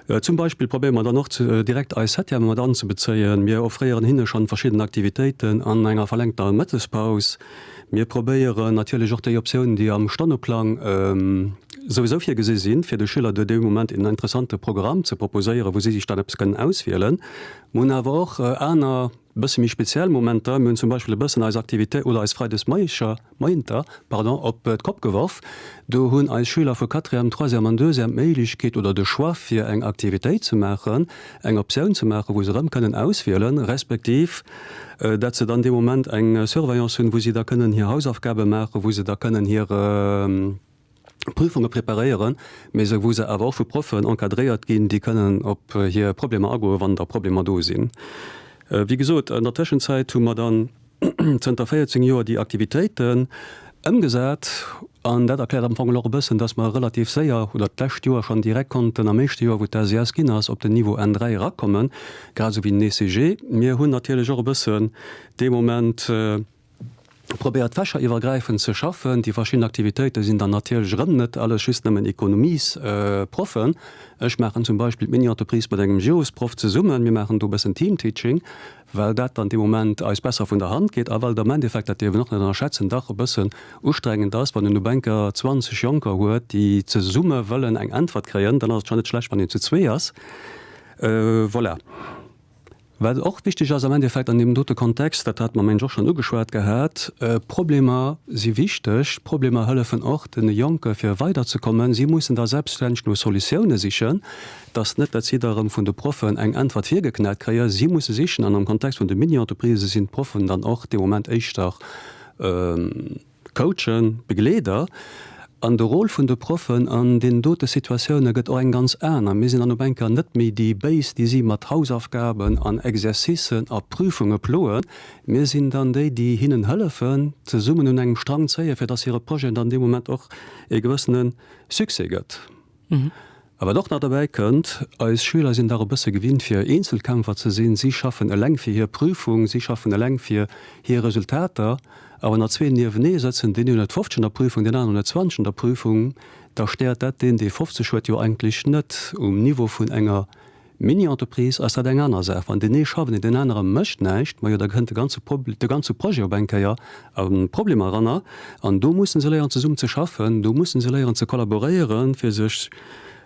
F: Zum Beispill probéiere mer dann och direkt eis Septième mat anzebezéien. Mir offréieren hinne schonn verschidden Aktivitéiten an enger verlängter Mëttespaus. Mir probéieren natierlech och déi Optiounen, déi am Stonneplang souwisou virgesi sinn, fir de Schüler do dee Moment en interessante Programm ze proposéieren, wou si sech dann eppes kënnen auswielen. Mir hunn awer och aner, e bësse méi speziell Momenter. Mir hunn zum Beispill e bëssen eis Aktivité oder eis Freidesmoiescher, Moienter, pardon, op d'Kopp geworf. Do hunn eis Schüler vu Quatrième, Troisième an Deuxième d'Méiglechkeet oder de Choix fir eng Aktivitéit ze maachen, eng Optioun ze maachen, wou se erëm kënnen auswielen, respektiv dat se dann dee Moment eng Surveillance hunn, wou si da kënnen hir Hausaufgabe maachen, wou se da kënnen hir Prüfunge preparéieren, mee se wou se awer och vu Proffen encadréiert ginn, déi kënnen op hir Problemer agoen, wann da Problemer do sinn. Wéi gesot, an der Tëschenzäit hu mer dann zënter 14 Joer déi Aktivitéiten ëmgesat an dat erkläert am Fong och e bëssen, dass mer relativ séier oder d'lescht Joer schonn direkt konnten am éischte Joer, wou d'SES ginn ass, op den Niveau N3 erakommen, grad esou wéi den ECG. Mir hunn natierlech och e bëssen dee Moment probéiert fächeriwwergräifend ze schaffen. Déi verschidden Aktivitéite sinn dann natierlech erëm net alles just nëmmen Ekonomiesproffen. Ech maachen zum Beispill d'Mini-Entreprise mat engem Geosproff zesummen. Mir maachen do e bëssen Team-Teaching. well dat dann dee Moment eis besser vun der Hand geet a well et am Endeffekt, dat dierf een och net ënnerschätzen, dach e bëssen ustrengend ass, wann een op eng Kéier 20 Jonker huet, déi zesumme wëllen eng Äntwert kréien, dann ass et schonn net schlecht, wann een zu zwee ass. Voilà. Wat och wichteg ass am Endeffekt an deem dote Kontext, dat hat mer mengen ech och schonn ugeschwat gehat, Problemer si wichteg, Problemer hëllefen och deene Jonke fir weiderzekommen. Si mussen da selbststänneg no Solutioune sichen. Et ass net, datt si da erëm vun de Proffen eng Äntwert virgeknat kréien. Si musse sichen an am Kontext vun de Mini-Entreprisë sinn d'Proffen dann och dee Moment éischter Coachen, Begleeder. An de Rôle vun de Proffen an deenen dote Situatioune gëtt och eng ganz aner. Mir sinn dann op eng Kéier net méi déi Béis, déi si mat Hausaufgaben an Exercicen a Prüfunge ploen. Mir sinn dann déi, déi hinnen hëllefen, zesummen un engem Strang zéien, fir datt hire Projet dann dee Moment och ee gewëssene Succès gëtt. A wat och nach derbäi kënnt, eis Schüler sinn dach e bësse gewinnt fir Eenzelkämpfer ze sinn. Si schaffen eleng fir hir Prüfung, si schaffen eleng fir hir Resultater. A wann der zwee niewenee sëtzen, deen een huet 50 an der Prüfung, deen aneren huet 20 an der Prüfung, da stéiert dat deen, dee 50 huet, jo eigentlech net. Um Niveau vun enger Mini-Entreprise ass dat eng aner Saach. Wann deen ee schafft an deen anere mécht näischt, majo da kënnt de ganze de ganze Projet op eng Kéier a Problemer eranner. An do musse se léieren zesummen ze schaffen, do musse se léieren ze kollaboréieren, fir sech.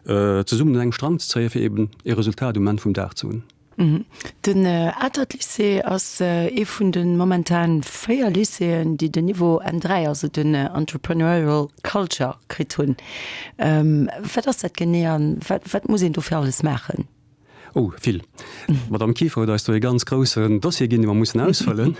F: zesummen un engem Strang ze zéien, fir eben ee Resultat um Enn vum Dag ze hunn.
B: Den Atert Lycée ass ee vun de momentan 4 Lycéeën, déi den Niveau N3, also den Entrepreneurial Culture, kritt hunn. Wat ass dat genee a wat muss een dofir alles maachen?
F: Oh, vill. D'Madame Kieffer huet eis do ee ganz groussen Dossier ginn, dee mer mussen ausfëllen.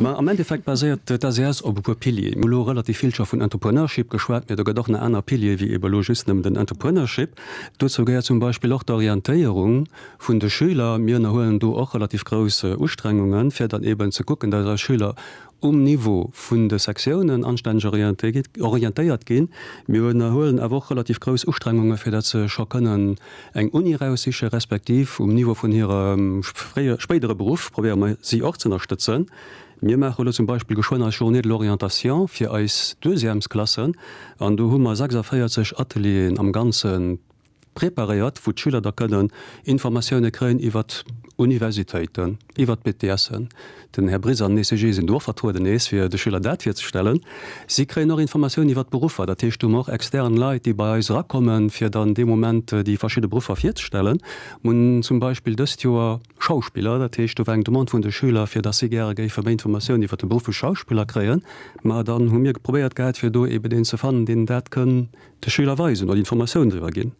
F: Mä am Endeffekt baséiert d'SES op e puer Pilieren. Mir hu lo relativ vill scho vun Entrepreneurship geschwat, mä do gëtt och nach aner Piliere wéi ebe lo just nëmmen den Entrepreneurship. Dozou gehéiert zum Beispill och d'Orientéierung vun de Schüler. Mir ënnerhuelen do och relativ grouss Ustrengungen, fir dann eben ze kucken, dass eis Schüler um Niveau vun de Sektiounen anstänneg orientéiert ginn. Mir ënnerhuelen awer och relativ grouss Ustrengunge fir datt se scho kënnen eng Uni eraussiche respektiv um Niveau vun hirem spéidere Beruff probéiere mer si och ze ënnerstëtzen. Mir maache elo zum Beispill geschwënn eis Journée de l'orientation fir eis Deuxièmesklassen an do hu mer 46 Atelieren am Ganze preparéiert, wou d'Schüler da kënnen Informatioune kréien iwwert Universitéiten, iwwert d'BTSen. Den Här Britz an den ECG sinn do och vertrueden nees, fir de Schüler dat virzestellen. Si kréien och Informatioun iwwert d'Beruffer, dat heescht, do hu mer och extern Leit, déi bei eis erakommen, fir dann dee Moment déi verschidde Beruffer virzestellen. Mir hunn zum Beispill dëst Joer Schauspiller, dat heescht, do war eng Demande vun de Schüler, fir datt si gäre géife méi Informatioun iwwert de Beruff vu Schauspiller kréien. Ma dann hu mir probéiert gehat, fir do eeben een ze fannen, deen dat kënn de Schüler weisen oder Informatioun driwwer ginn.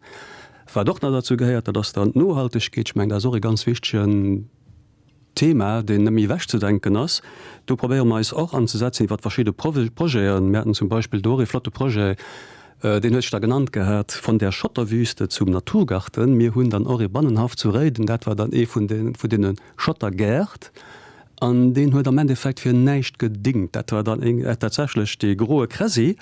F: Wat och nach derzou gehéiert, dat ass dann d'Nohaltegkeet. Ech mengen, dat ass och e ganz wichtegen Thema, deen net méi ewechzedenken ass. Do probéiere mer eis och anzesetzen iwwer verschidde Projeten. Mir haten zum Beispill do och ee flotte Projet, deen huet sech da genannt gehat Von der Schotterwüste zum Naturgarten. Mir hunn dann och ee Bannenhaff zu Réiden, dat war dann ee vun deene Schottergäert. An deen huet am Endeffekt fir näischt gedingt. Dat war dann tatsächlech dee groe Kräsi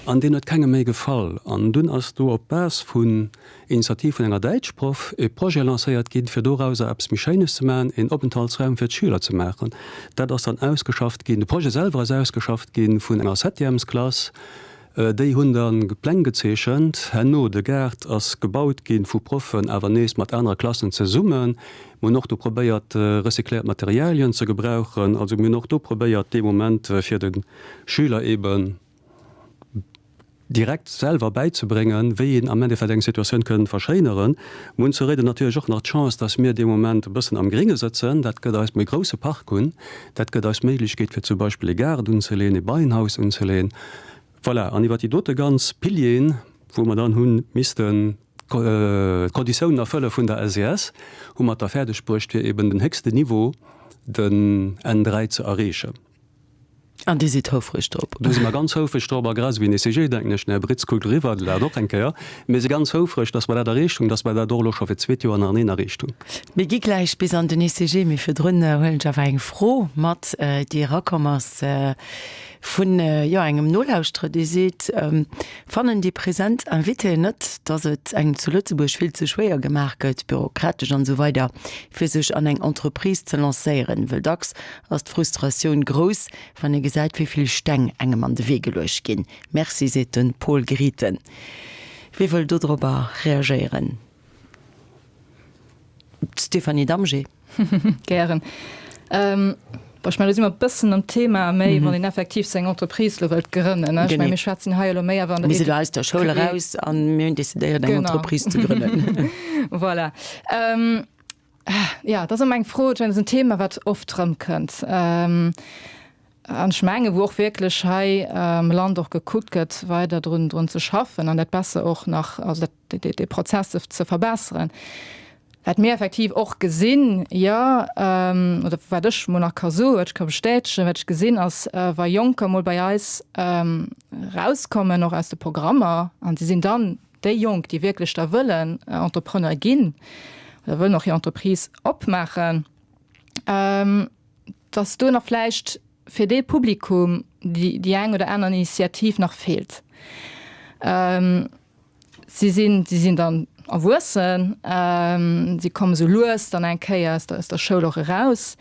F: an deen huet kengem méi gefall. An dunn ass do op Base vun Initiativ vun enger Däitschproff e Projet lancéiert ginn, fir dorauser eppes méi Schéines ze maachen, een Openthaltsraum fir d'Schüler ze maachen. Dat ass dann ausgeschafft ginn, de Projet selwer ass ausgeschafft gi vun enger Septièmesklass. Déi hunn da Pläng gezeechent. Herno, de Gaart ass gebaut gi vu Proffen, awer nees mat anere Klassen zesummen. Mir hunn och do probéiert, recycléiert Materialien ze gebrauchen. Also mir hunn och do probéiert, dee Moment fir de Schüler eeben direkt selwer bäizebréngen, wéi een am Endeffekt eng Situatioun kënn verschéineren. Mir hunn zu Réiden natierlech och nach d'Chance, dass mir dee Moment e bëssen am Gringe sëtzen. Dat gëtt eis, mir e grousse Park hunn. Dat gëtt eis d'Méiglechkeet, fir zum Beispill e Gaart unzeleeën, e Beienhaus unzeleeën. Voilà, an iwwer déi dote ganz Pilieren, wou mer dann hu missten d'Konditiounen erfëlle vun der SES, hu mer et da fäerdeg bruecht, fir eben den héchsten Niveau, den N3, ze erreechen.
B: An Dir sidd houfreg drop?
F: Do si mer ganz houfreg drop, a grad esou wéi den ECG, denken ech, den Här Britz kuckt eriwwer, dat och eng Kéier. Mir si ganz houfreg, dass mer dat erreecht hunn, dass mer dat och elo scho fir d'zweet Joer nateneen erreecht hunn.
B: Mir gi gläich bis an den ECG, mee virdrun huelen ech awer eng Fro mat, déi erakomm ass vun, jo, engem Nolauschterer, dee seet, Fannen déi present Invitéen net, dass et engem zu Lëtzebuerg vill ze schwéier gemaach gëtt, bürokratesch an esou weider, fir sech an eng Entreprise ze lancéieren? Wëll dacks ass d'Frustratioun grouss, wann ee gesäit, wéi vill Steng engem an de Wee geluecht ginn. Merci, seet de Paul Grithen. Wie wëll dodrobber reagéieren? D'Stéphanie Damgé.
D: Gären. Bon, ech mengen, do si mer e bëssen am Thema méi, wann een effektiv seng Entreprise elo wëllt grënnen, ne? Ech mengen, mir schwätzen hei elo méi awer an
B: der. Mir si elo aus der Schoul eraus a mir hunn decidéiert, eng Entreprise ze grënnen.
D: Voilà. Jo, dat ass ëmmer eng Fro, ech mengen, dat ass en Thema, wat oft erëmkënnt. An ech mengen, wou och wierklech hei am Land och gekuckt gëtt, weider drun, drun ze schaffen an dat besser och nach, also dat, dee Prozess ze verbesseren. Wat mir effektiv och gesinn, jo, oder wat ech mol nach ka soen, wat ech ka bestätegen, wat ech gesinn, ass, wa Jonker mol bei eis erauskommen, och aus de Programmer, an si sinn dann déi Jonk, déi wierklech da wëllen Entrepreneur ginn oder wëllen och hir Entreprise opmaachen, dass do nach vläicht fir dee Publikum déi eng oder aner Initiativ nach feelt. Si sinn, si sinn dann erwuessen, si komme sou lues dann eng Kéier aus der, aus der Schoul och eraus,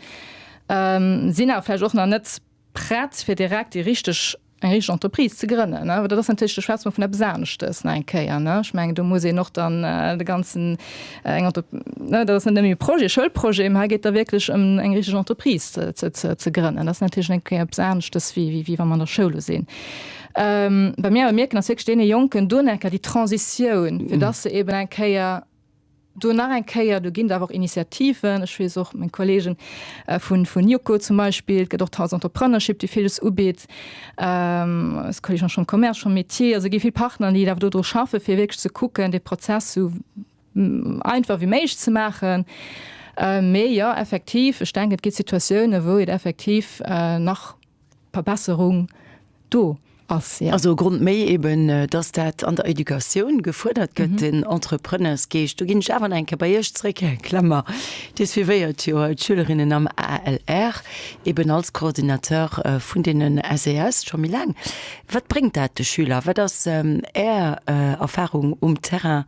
D: sinn awer vläicht och nach net prett fir direkt déi richteg, eng richteg Entreprise ze grënnen. Well dat ass natierlech, do schwätze mer vun eppes aneschtes nach eng Kéier, ne. Ech mengen, do muss een och dann de ganzen, eng Entre, ne, dat ass net nëmme e Projet, e Schoulprojet, mä hei geet da wierklech ëm eng richteg Entreprise ze, ze, ze grënnen. Dat ass natierlech eng Kéier eppes aneschtes wéi, wéi wa mer an der Schoul sinn. Wat mir awer mierken, ass wierklech deene Jonken do nach eng Kéier déi Transitioun, fir dass se eben eng Kéier do nach eng Kéier, do ginn et awer och Initiativen, ech weess och meng Kollegen vun vun Yoko zum Beispill, et gëtt och d'House Entrepreneurship, déi villes ubitt, eis Kollegen an der Chambre de Commerce, Chambre de Métiers, also et gi vill Partner, déi awer do dru schaffen, fir wierklech ze kucken, dee Prozess esou einfach wéi méiglech ze maachen. Mee jo, effektiv, ech denken, et gi Situatiounen, wou et effektiv nach Verbesserung do ass, jo.
B: Also e Grond méi eben, dass dat an der Educatioun gefuerdert gëtt, den Entrepreneursgeescht. Do ginn ech awer nach eng Kéier bei Iech zréck, Här Clement. Dir suivéiert jo d'Schülerinnen am ALR eben als Coordinateur vun deenen SES scho méi laang. Wat bréngt dat de Schüler? Wat ass Är Erfahrung um Terrain?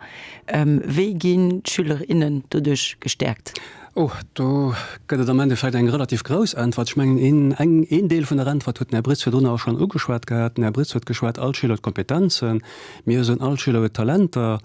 B: Wéi ginn d'Schüler, innen doduerch gestäerkt?
F: Oh, do gëtt et am Endeffekt eng relativ grouss Äntwert. Ech mengen, een, eng, een Deel vun der Äntwert huet den Här Britz virdrun och schonn ugeschwat gehat. Den Här Britz huet geschwat, all Schüler huet Kompetenzen. Mir soen, all Schüler huet Talenter.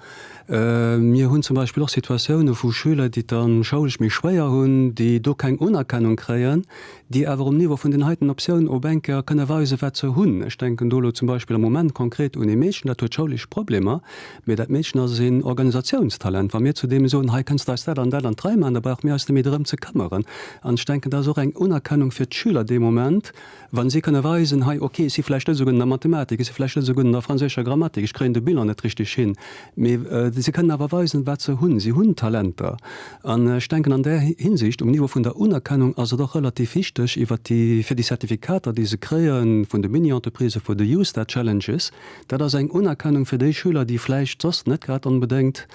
F: Mir hunn zum Beispill och Situatioune vu Schüler, déi et da schoulesch méi schwéier hunn, déi do keng Unerkennung kréien, déi awer um Niveau vun den heiten Optiounen op eng Kéier kënne weisen, wat se hunn. Ech denken do elo zum Beispill am Moment konkret un ee Meedchen, dat huet schoulesch Problemer, Mee dat Meedchen ass een Organisatiounstalent. Wa mir zu deem soen, hei kënns de eis dat an dat an d'Rei maachen, da brauche mir eis net méi drëm ze këmmeren. An ech denken, dat ass och eng Unerkennung fir d'Schüler dee Moment, wa si kënne weisen, hei, okay, ech si vläicht net esou gutt an der Mathematik, ech si vläicht net esou gutt an der franséischer Grammatik, ech kréien de Bilan net richteg hin, mee si kënnen awer weisen, wat se hunn. Si hunn Talenter. An ech denken, an där Hinsicht, um Niveau vun der Unerkennung, ass et och relativ wichteg, iwwert déi, fir déi Zertifikater, déi se kréie vun de Mini-Entreprisë, vun de YouStart Challenges, Dat ass eng Unerkennung fir déi Schüler, déi vläicht soss net grad onbedéngt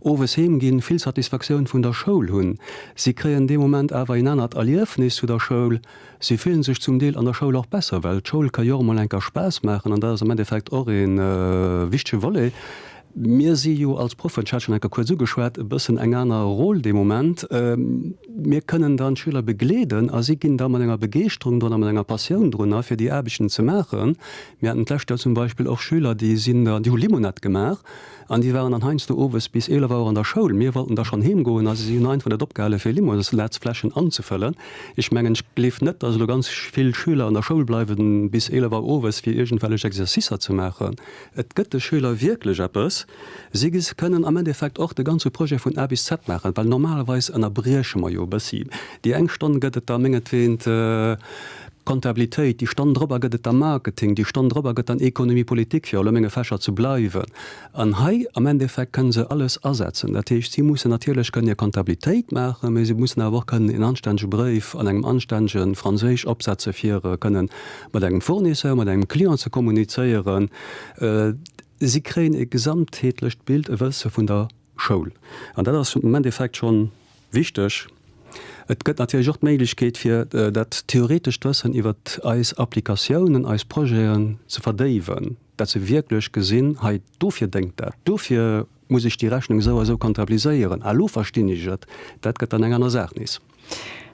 F: owes heem ginn, vill Satisfaktioun vun der Schoul hunn. Si kréien dee Moment awer een anert Erliefnis zu der Schoul. Si fillen sech zum Deel an der Schoul och besser, well d'Schoul ka jo och emol enker Spaass maachen an dat ass am Endeffekt och ee wichtege Volet. Mir si jo als Proffen, ech hat schonn enker kuerz ugeschwat, e bëssen eng aner Rôle dee Moment. Mir kënnen dann d'Schüler begleeden a si ginn da mat enger Begeeschterung drun a mat enger Passioun drunner, fir déi Aarbechten ze maachen. Mir haten d'lescht Joer zum Beispill och Schüler, déi sinn da, déi hu Limonad gemaach an déi waren dann heiansdo owes bis 11 Auer an der Schoul. Mir wollten da schonn heem goen a si hunn einfach net opgehale fir Limonadsfläschen anzefëllen. Ech mengen, ech gleef net, datt elo ganz vill Schüler an der Schoul bleiwen bis 11 Auer owes fir iergendwellech Exercicer ze maachen. Et gëtt de Schüler wierklech eppes. Si kënnen am Endeffekt och de ganze Projet vun A bis Z maachen, well normalerweis ënnerbrieche mer jo e bëssi. Déi eng Stonn gëtt et da mengetween Comptabilitéit, déi Stonn drobber gëtt et da Marketing, déi Stonn drobber gëtt dann Économie politique, fir elo menge Fächer ze bleiwen. An hei am Endeffekt kënnen se alles asetzen. Dat heescht, si mussen natierlech kënnen hir Comptabilitéit maachen, mä si mussen awer och kënnen een anstännege Bréif an engem anstännege Franséisch opsetze fir kënnen mat engem Fournisseur, mat engem Client ze kommunizéieren. Si kréien e gesamtheetlecht Bild, e Wësse vun der Schoul. An dat ass am Endeffekt schonn wichteg. Et gëtt natierlech och d'Méiglechkeet, fir dat theoretescht Wëssen iwwer eis Applikatiounen, eis Projeten ze verdéiwen, dat se wierklech gesinn, hei dofir déngt dat, dofir muss ech déi Rechnung esou a esou comptabiliséieren, ah elo verstinn ech et. Dat gëtt dann eng aner Saach nees.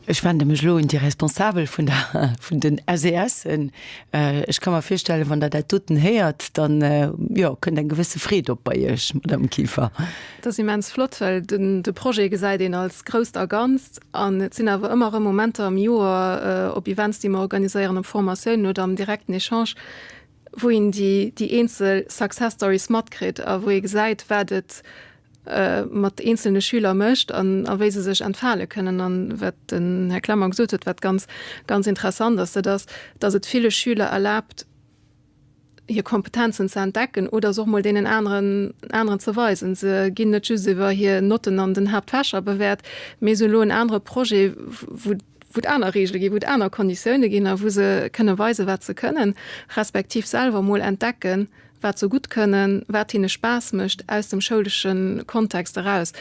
B: Ech wende mech elo un déi Responsabel vun der, vun den SESen. Ech ka mer virstellen, wann Der dat doten héiert, dann, jo, kënnt eng gewësse Freed op bei Iech, Madame Kieffer.
C: Dat ass immens flott, well den, de Projet gesäit een als Grousst a Ganzt. An et sinn awer ëmmer erëm Momenter am Joer, op Events, déi mer organiséieren, op Formatiounen oder am direkten Echange, wou een déi, déi eenzel Success Stories matkritt a wou ee gesäit, wat et mat eenzelne Schüler mécht an a wéi se sech entfale kënnen. An wat den Här Clement gesot huet, wat ganz, ganz interessant ass, dat ass, dass et ville Schüler erlaabt, hir Kompetenzen ze entdecken oder se och mol deenen aneren, aneren ze weisen. Se ginn net just iwwer hir Notten an den Haaptfächer bewäert, mee se hunn elo en anere Projet, wou, wou et aner Reegele ginn, wou et aner Konditioune ginn a wou se kënne weisen, wat se kënnen, respektiv selwer mol entdecken, wat se gutt kënnen, wat hinne Spaass mécht, aus dem schoulesche Kontext eraus.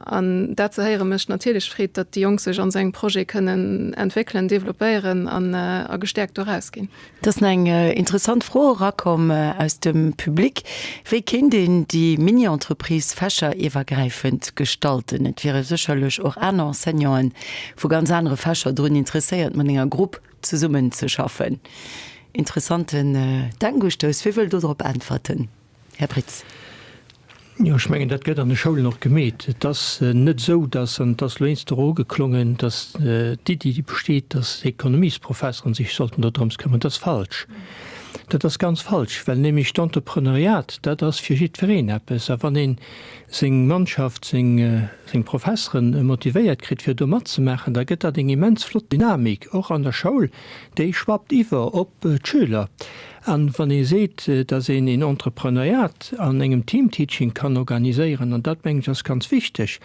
C: An dat ze héiere mécht natierlech Freed, datt déi Jonk sech an esou engem Projet kënnen entwéckelen, developpéieren an a gestäerkt do erausginn.
B: Et ass nach eng interessant Fro erakomm aus dem Public, Wéi kéint een déi Mini-Entreprise fächeriwwergräifend gestalten? Et wiere sécherlech och aner Enseignanten vu ganz anere Fächer drun interesséiert, mat enger Grupp zesummen ze schaffen. Interessanten Denkustouss. Wie wëll do drop äntwerten? Här Britz.
E: Jo, ech mengen, dat gëtt an de Schoulen och gemeet. Et ass net esou, dass, an et ass elo eens doro ugeklongen, dass d'Iddi, déi besteet, dass d'Ekonomiesprofesseren sech sollten dodrëms këmmern. Dat ass falsch. Dat ass ganz falsch, well nämlech d'Entrepreneuriat, dat ass fir jiddwereen eppes. A wann ee seng Mannschaft, seng Professeren motivéiert kritt, fir do matzemaachen, da gëtt dat eng immens flott Dynamik, och an der Schoul, déi schwappt iwwer op d'Schüler. A wann ee seet, datt een een Entrepreneuriat an engem Teamteaching kann organiséieren, an dat mengen ech ass ganz wichteg,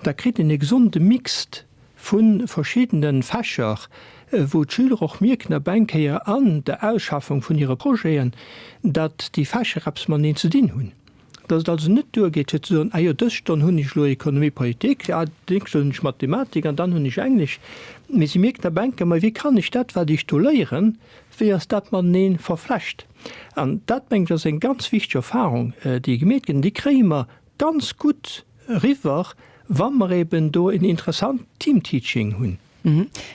E: da kritt een e gesonde Mixed vu verschiddene Fächer, wou d'Schüler och mierken ab eng Kéier an der Ausschaffung vun hire Projeten, datt déi Fächer eppes mateneen ze dinn hunn. Datt et also net duergeet fir ze soen, ah jo, dës Stonn hunn ech elo Économie politique, ah, déi nächst Stonn hunn ech Mathematik an dann hunn ech Englesch. Mee si mierken ab eng Kéier, ma wéi kann ech dat, wat ech do léieren, wéi ass dat matenee verflecht? An dat, mengen ech, ass eng ganz wichteg Erfahrung, déi gemeet gëtt. An déi kréie mer ganz gutt eriwwer, wa mer eben do en interessant Teamteaching hunn.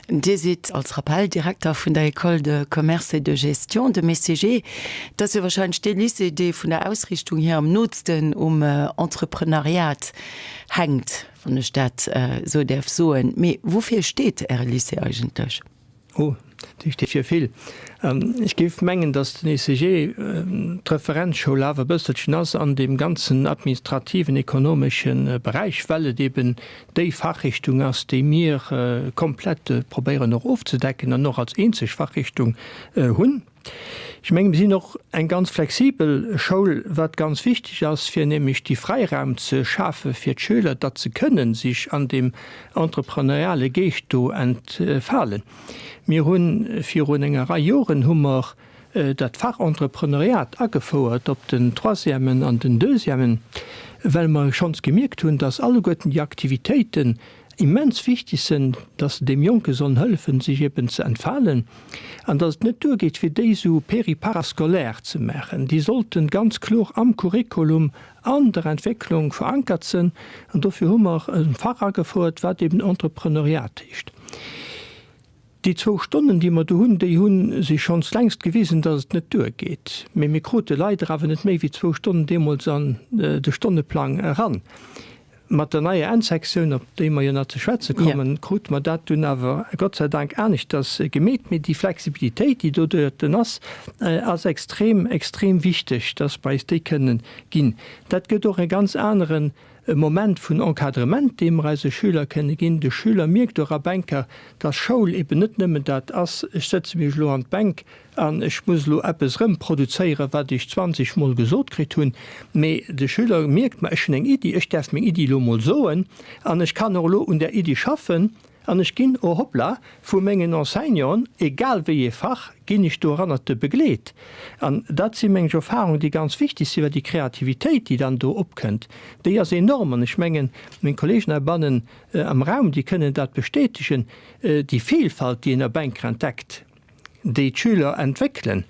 B: Dir sidd als Rappel Direkter vun der École de Commerce et de Gestion, dem ECG. Dat ass jo wahrscheinlech dee Lycée, dee vun der Ausrichtung hier am nootsten um Entreprenariat hänkt, wann ech dat esou däerf soen. Mee woufir steet Äre Lycée eigentlech?
E: Oh, dee steet fir vill. Ech géif mengen, datt den ECG d'Referenzschoul awer e bësselchen ass an deem ganzen administrativen, ekonomesche Beräich, well et eben déi Fachrichtung ass, déi mir komplett probéieren och ofzedecken an och als eenzeg Fachrichtung hunn. Ech mengen, mir sinn och eng ganz flexibel Schoul, wat ganz wichteg ass, fir nämlech déi Fräiraum ze schafe fir d'Schüler, datt se kënnen sech an deem entrepreneuriale Geescht do entfalen. Mir hu virun enger Rei Joren hu mer dat Fach Entrepreneuriat agefouert op den Troisièmen an den Deuxièmen, well mer schonns gemierkt hunn, datt alleguerten déi Aktivitéiten immens wichteg sinn, dass se deem Jonke sollen hëllefen, sech eben ze entfalen, an dass et net duergeet, fir déi esou péri-parascolaire ze maachen. Déi sollten ganz kloer am Curriculum an der Entwécklung verankert sinn, an dofir hu mer e Fach agefouert, wat eben Entrepreneuriat heescht. Déi zwou Stonnen, déi mer do hunn, déi hu sech schonns längst gewisen, dass et net duergeet. Mee mir krute leider awer net méi wéi zwou Stonnen deemools an de Stonneplang eran. Mat der neier Endsektioun, op déi mer jo nach ze schwätze kommen, krute mer dat dunn awer Gott sei Dank aneschters gemeet. Mee déi Flexibilitéit, déi doduerten ass, ass extrem, extrem wichteg, dass mer eis déi kënnen ginn. Dat gëtt och e ganz aneren E Moment vun Encadrement, dee mer eise Schüler kënne ginn. De Schüler mierkt och ab enker, dass Schoul eben net nëmmen dat ass, ech sëtze mech elo an d'Bänk an ech muss elo eppes erëm produzéieren, wat ech 20 Mol gesot kritt hunn, mee de Schüler mierkt, ma ech hunn eng Iddi, ech däerf meng Iddi elo mol soen an ech kann och elo un där Iddi schaffen. An ech ginn, oh hoppla, vu mengen Enseignanten, egal wéi ee Fach, ginn ech doranner begleet. An dat si meng Erfahrungen, déi ganz wichteg sinn, well déi Kreativitéit, déi dann do opkënnt, déi ass enorm. An ech mengen, meng Kollegen heibannen am Raum, déi kënnen dat bestätegen, déi Vielfalt, déi een op eng Kéier entdeckt, déi d'Schüler entwéckelen,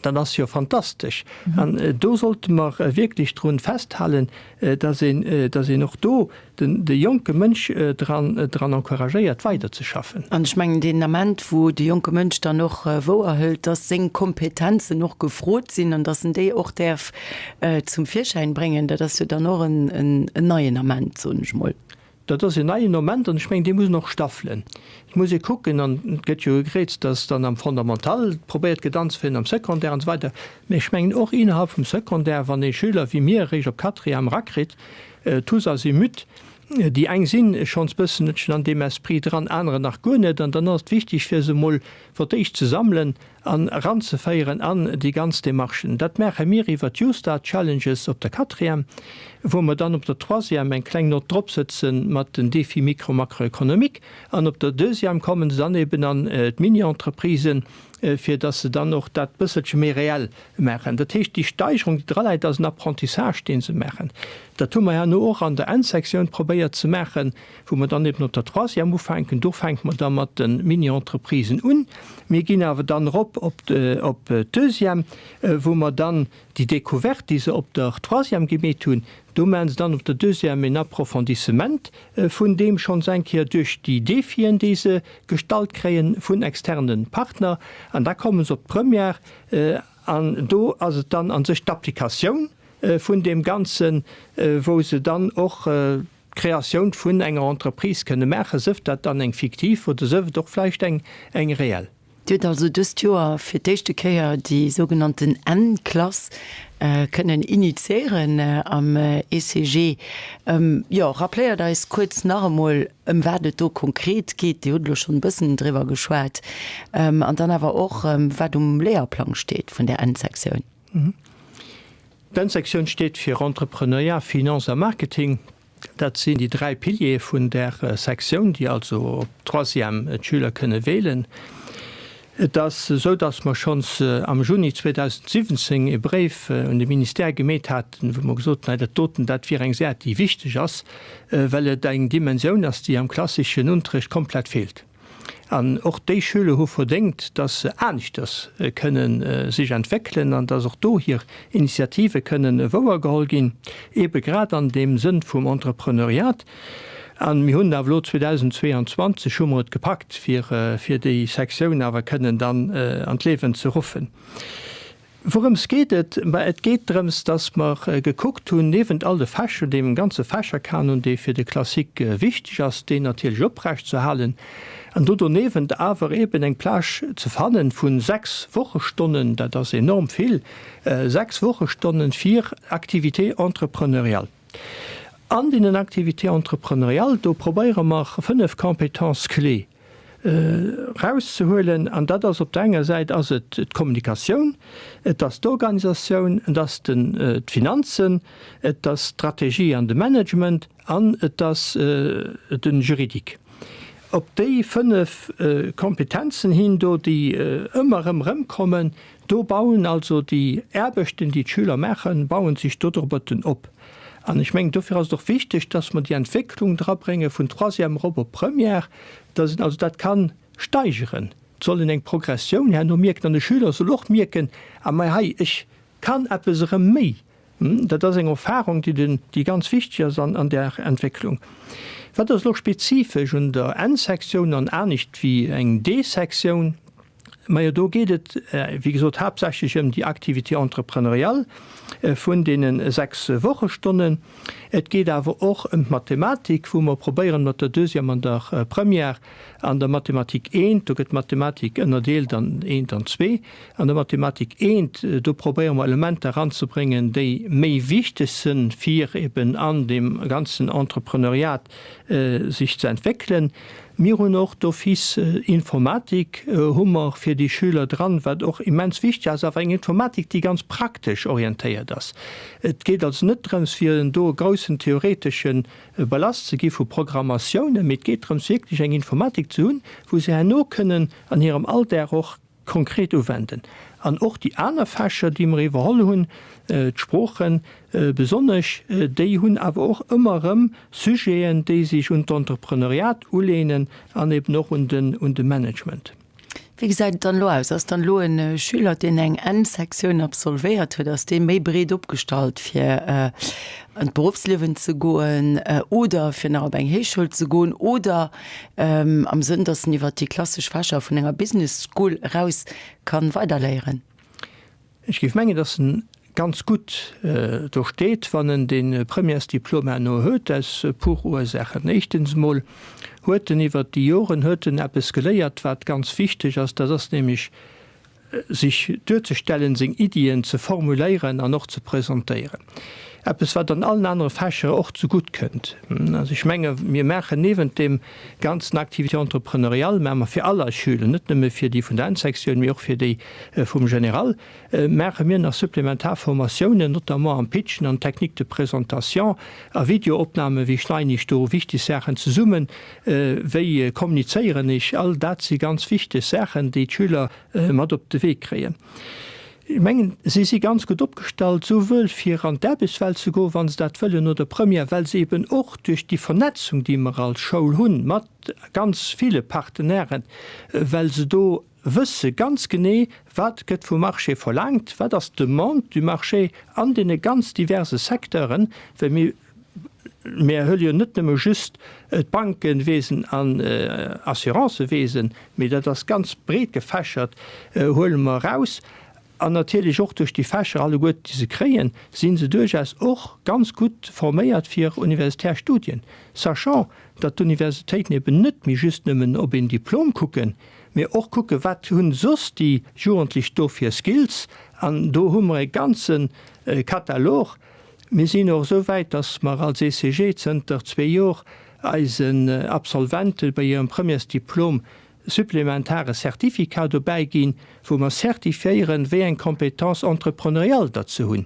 E: dat ass jo fantastesch. An do sollte mer wierklech drun festhalen, dass een, dass een och do den, de jonke Mënsch dran, dran encouragéiert weiderzeschaffen.
B: An ech mengen, deen Ament, wou de jonke Mënsch dann och wouerhëlt, dass seng Kompetenzen och gefrot sinn an dass en déi och däerf zum Virschäin bréngen, dat ass jo dann och en, en neien Ament, soen ech mol.
E: Dat ass en neien Moment an ech mengen, dee muss een och staffelen. Et muss ee kucken, an et gëtt jo gegréizt, dass dann am Fondamental probéiert gëtt anzeféieren, am Secondaire an esou weider. Mä ech mengen och innerhalb vum Secondaire, wann ee Schüler wéi mir eréischt op Quatrième erakritt, tous azimuts, déi eng si schonns bësselchen an deem Esprit dran, anerer nach guer net, an dann ass et wichteg fir se emol fir d'éischt ze sammelen an eranzeféieren an déi ganz Demarchen. Dat maache mir iwwer d'YouStart Challenges op der Quatrième, wou mer dann op der Troisième eng kleng Nott dropsëtze mat den Défis micro-macroéconomiques an op der Deuxième kommen se dann eben an d'Mini-Entreprisen, fir dass se dann och dat bësselche méi reell maachen. Dat heescht, déi Steigerung, déi draläit, ass en Apprentissage, dee se maachen. Dat hu mer herno och an der Endsektioun probéiert ze maachen, wou mer dann eben op der Troisième ufänken. Do fänke mer da mat de Mini-Entreprisen un. Mir ginn awer dann erop op d'Deuxième, wou mer dann déi Découverte, déi se op der Troisième gemeet hunn, do maache se dann op der Deuxième en Approfondissement vun deem schonns eng Kéier duerch déi Défien, déi se gestallt kréie vun externe Partner. An da komme se op d'Première an do ass et dann a sech d'Applikatioun vun deem Ganzen, wou se dann och d'Kreatioun vun enger Entreprise kënne maachen, sëf dat dann eng fiktiv oder sëf et och vläicht eng eng reell.
B: Dir hutt also dëst Joer fir d'éischte Kéier déi sougenannten N-Klass kënnen initiéieren am ECG. Jo, rappléiert eis kuerz nach emol, ëm wat et do konkret geet. Dir hutt elo schonn e bëssen driwwer geschwat. An dann awer och, wat um Léierplang steet vun där N-Sektioun.
E: D'N-Sektioun steet fir Entrepreneuriat, Finance a Marketing. Dat sinn déi 3 Piliere vun där Sektioun, déi also op Troisième d'Schüler kënne wählen. Et ass esou, datt mer schonns am Juni 2017 e Bréif un de Ministère gemeet haten, wou mer gesot hunn, hei dat doten, dat wier eng Säit, déi wichteg ass, well et eng Dimensioun ass, déi am klassischen Unterrecht komplett feelt. An och déi Schüler hu verdéngt, dass se aneschters kënne sech entwéckelen an dass och do hir Initiative kënnen wouergeholl ginn, eebe grad an deem Sënn vum Entrepreneuriat. A mir hunn awer elo 2022 hu mer et gepackt, fir fir déi Sektioun awer kënnen dann an d'Liewen ze ruffen. Wourëms geet et? Ma et geet drëms, dass mer gekuckt hunn, niewent all de Fächer, deem ganze Fächerkanon, dee fir de Classique wichteg ass, deen natierlech oprecht ze halen, an do doniewent awer eeben eng Plage ze fannen vu 6 Wochestonnen, dat ass enorm vill, 6 Wochestonnen fir Activités entrepreneuriales. An deenen Activités entrepreneuriales, do probéiere mer 5 Compétences clés erauszehuelen, an dat ass op der enger Säit ass et d'Kommunikatioun, et ass d'Organisatioun, et ass d'Finanzen, et ass d'Strategie an de Management an et ass de Juridique. Op déi 5 Kompetenzen hin do, déi ëmmer erëm erëmkommen, do bauen also déi Aarbechten, déi d'Schüler maachen, bauen sech dodrobberten op. An ech mengen, dofir ass et och wichteg, dass mer déi Entwécklung drabrénge vun Troisième erop op Première, dass een also dat ka steigeren. Et soll een eng Progressioun herno mierken an de Schüler soll och mierken, Ah, mä hei, ech kann eppes erëm méi. Dat ass eng Erfahrung, déi den, déi ganz wichteg ass an där Entwécklung. Wat ass elo spezifesch un der N-Sektioun an anescht wéi eng D-Sektioun? Majo, do geet et, wéi gesot, haaptsächlech ëm déi Activité entrepreneuriale vun deene 6 Wochestonnen. Et geet awer och ëm d'Mathematik, wou mer probéieren, mat der Deuxième an der Première an der Mathematik eent, do gëtt d'Mathematik ënnerdeelt an eent an zwee, an der Mathematik eent, do probéiere mer Elementer eranzebréngen, déi méi wichteg sënn, fir eben an deem ganzen Entrepreneuriat sech ze entwéckelen. Mir hunn och d'office Informatik hu mer fir déi Schüler dran, wat och immens wichteg ass, awer eng Informatik, déi ganz praktesch orientéiert ass. Et geet also net drëms, fir do e groussen theoretesche Ballast ze gi vu Programmatiounen, mee et geet drëms, wierklech eng Informatik ze hunn, wou se herno kënnen an hirem Alldag och konkret uwenden. An och déi aner Fächer, déi mer iwwerholl hunn, d'Sproochen besonnesch, déi hunn awer och ëmmer erëm Sujeten, déi sech un d'Entrepreneuriat uleenen an eben och un de Management.
B: Wéi gesäit et dann elo aus? Ass dann elo e Schüler, deen eng N-Sektioun absolvéiert huet, ass dee méi breet opgestallt, fir an d'Beruffsliewen ze goen oder fir nach op eng Héichschoul ze goen oder Am Sënn, dass en iwwert déi klassesch Fächer vun enger Business School eraus kann weiderléieren.
E: Ech géif mengen, dass en ganz gutt do steet, wann en dee Premièresdiplom herno huet, aus e puer Ursaachen. Éischtens emol huet en iwwert déi Joren huet en eppes geléiert, wat ganz wichteg ass, dat ass nämlech sech duerzestellen, seng Iddien ze formuléieren an och ze presentéieren. Eppes, wat an allen anere Fächer och zegutt kënnt. Also ech menge mir maachen niewent deem ganzen Activité entrepreneuriale, maache mer fir all eis Schüler, net nëmme fir déi vun der N-Sektioun, mee och fir déi vum Général, maache mir nach supplementar Formatiounen, notamment am Pitchen, an Techniques de présentation, a Videoopnamen, wéi schneiden ech do wichteg Saachen zesummen, Wéi kommunizéieren ech? All dat si ganz wichteg Saachen, déi d'Schüler mat op de Wee kréien. Ech mengen, si si ganz gutt opgestallt, souwuel fir an d'Aarbechtswelt ze goen, wa se dat wëllen, no der Première, well se eben och duerch déi Vernetzung, déi mer als Schoul hunn, mat ganz ville Partenairen, well se do wësse ganz genee, wat gëtt vum Marché verlaangt, wat ass d'Demande du marché an deene ganz diverse Secteuren, well mir Mir huele jo net nëmme just d'Bankenwesen an Assurancewesen, mee dat ass ganz breet gefächert, huele mer eraus. An natierlech och duerch déi Fächer alleguerten, déi se kréien, si se duerchaus och ganz gutt forméiert fir universitär Studien, sachant datt d'Universitéiten eben net méi just nëmmen op een Diplom kucken, mee och kucken, wat hunn soss déi Jugendlech do fir Skills. An do hu mer e ganze Katalog. Mir sinn och esou wäit, datt mer als ECG zënter zwee Jor eisen Absolvente bei hirem Premièresdiplom supplementare Certificat dobäi ginn, wou mer certifiéieren, wéi eng Compétence entrepreneuriale datt se hunn.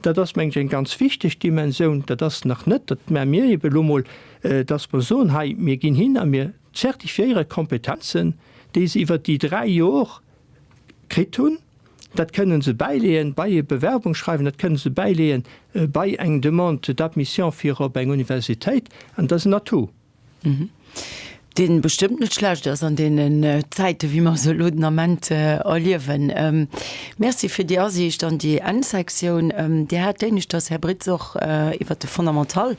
E: Dat ass, mengen ech, eng ganz wichteg Dimensioun. Dat ass nach net, dat maache mir eben elo mol, datt mer soen, hei, mir ginn hin a mir zertifiéiere Kompetenzen, déi se iwwert déi dräi Jor kritt hunn. Dat kënnen se bäileeën bei e Bewerbungsschreiwen, dat kënnen se bäileeën bei eng Demande d'admission fir op eng Universitéit, an dat ass en Atout.
B: Dee bestëmmt net schlecht ass an deenen Zäiten, wéi mer se elo den Ament erliewen. Merci fir déi Asiicht an déi Endsektioun. Dir hat éineschters, Här Britz, och iwwert de Fondamental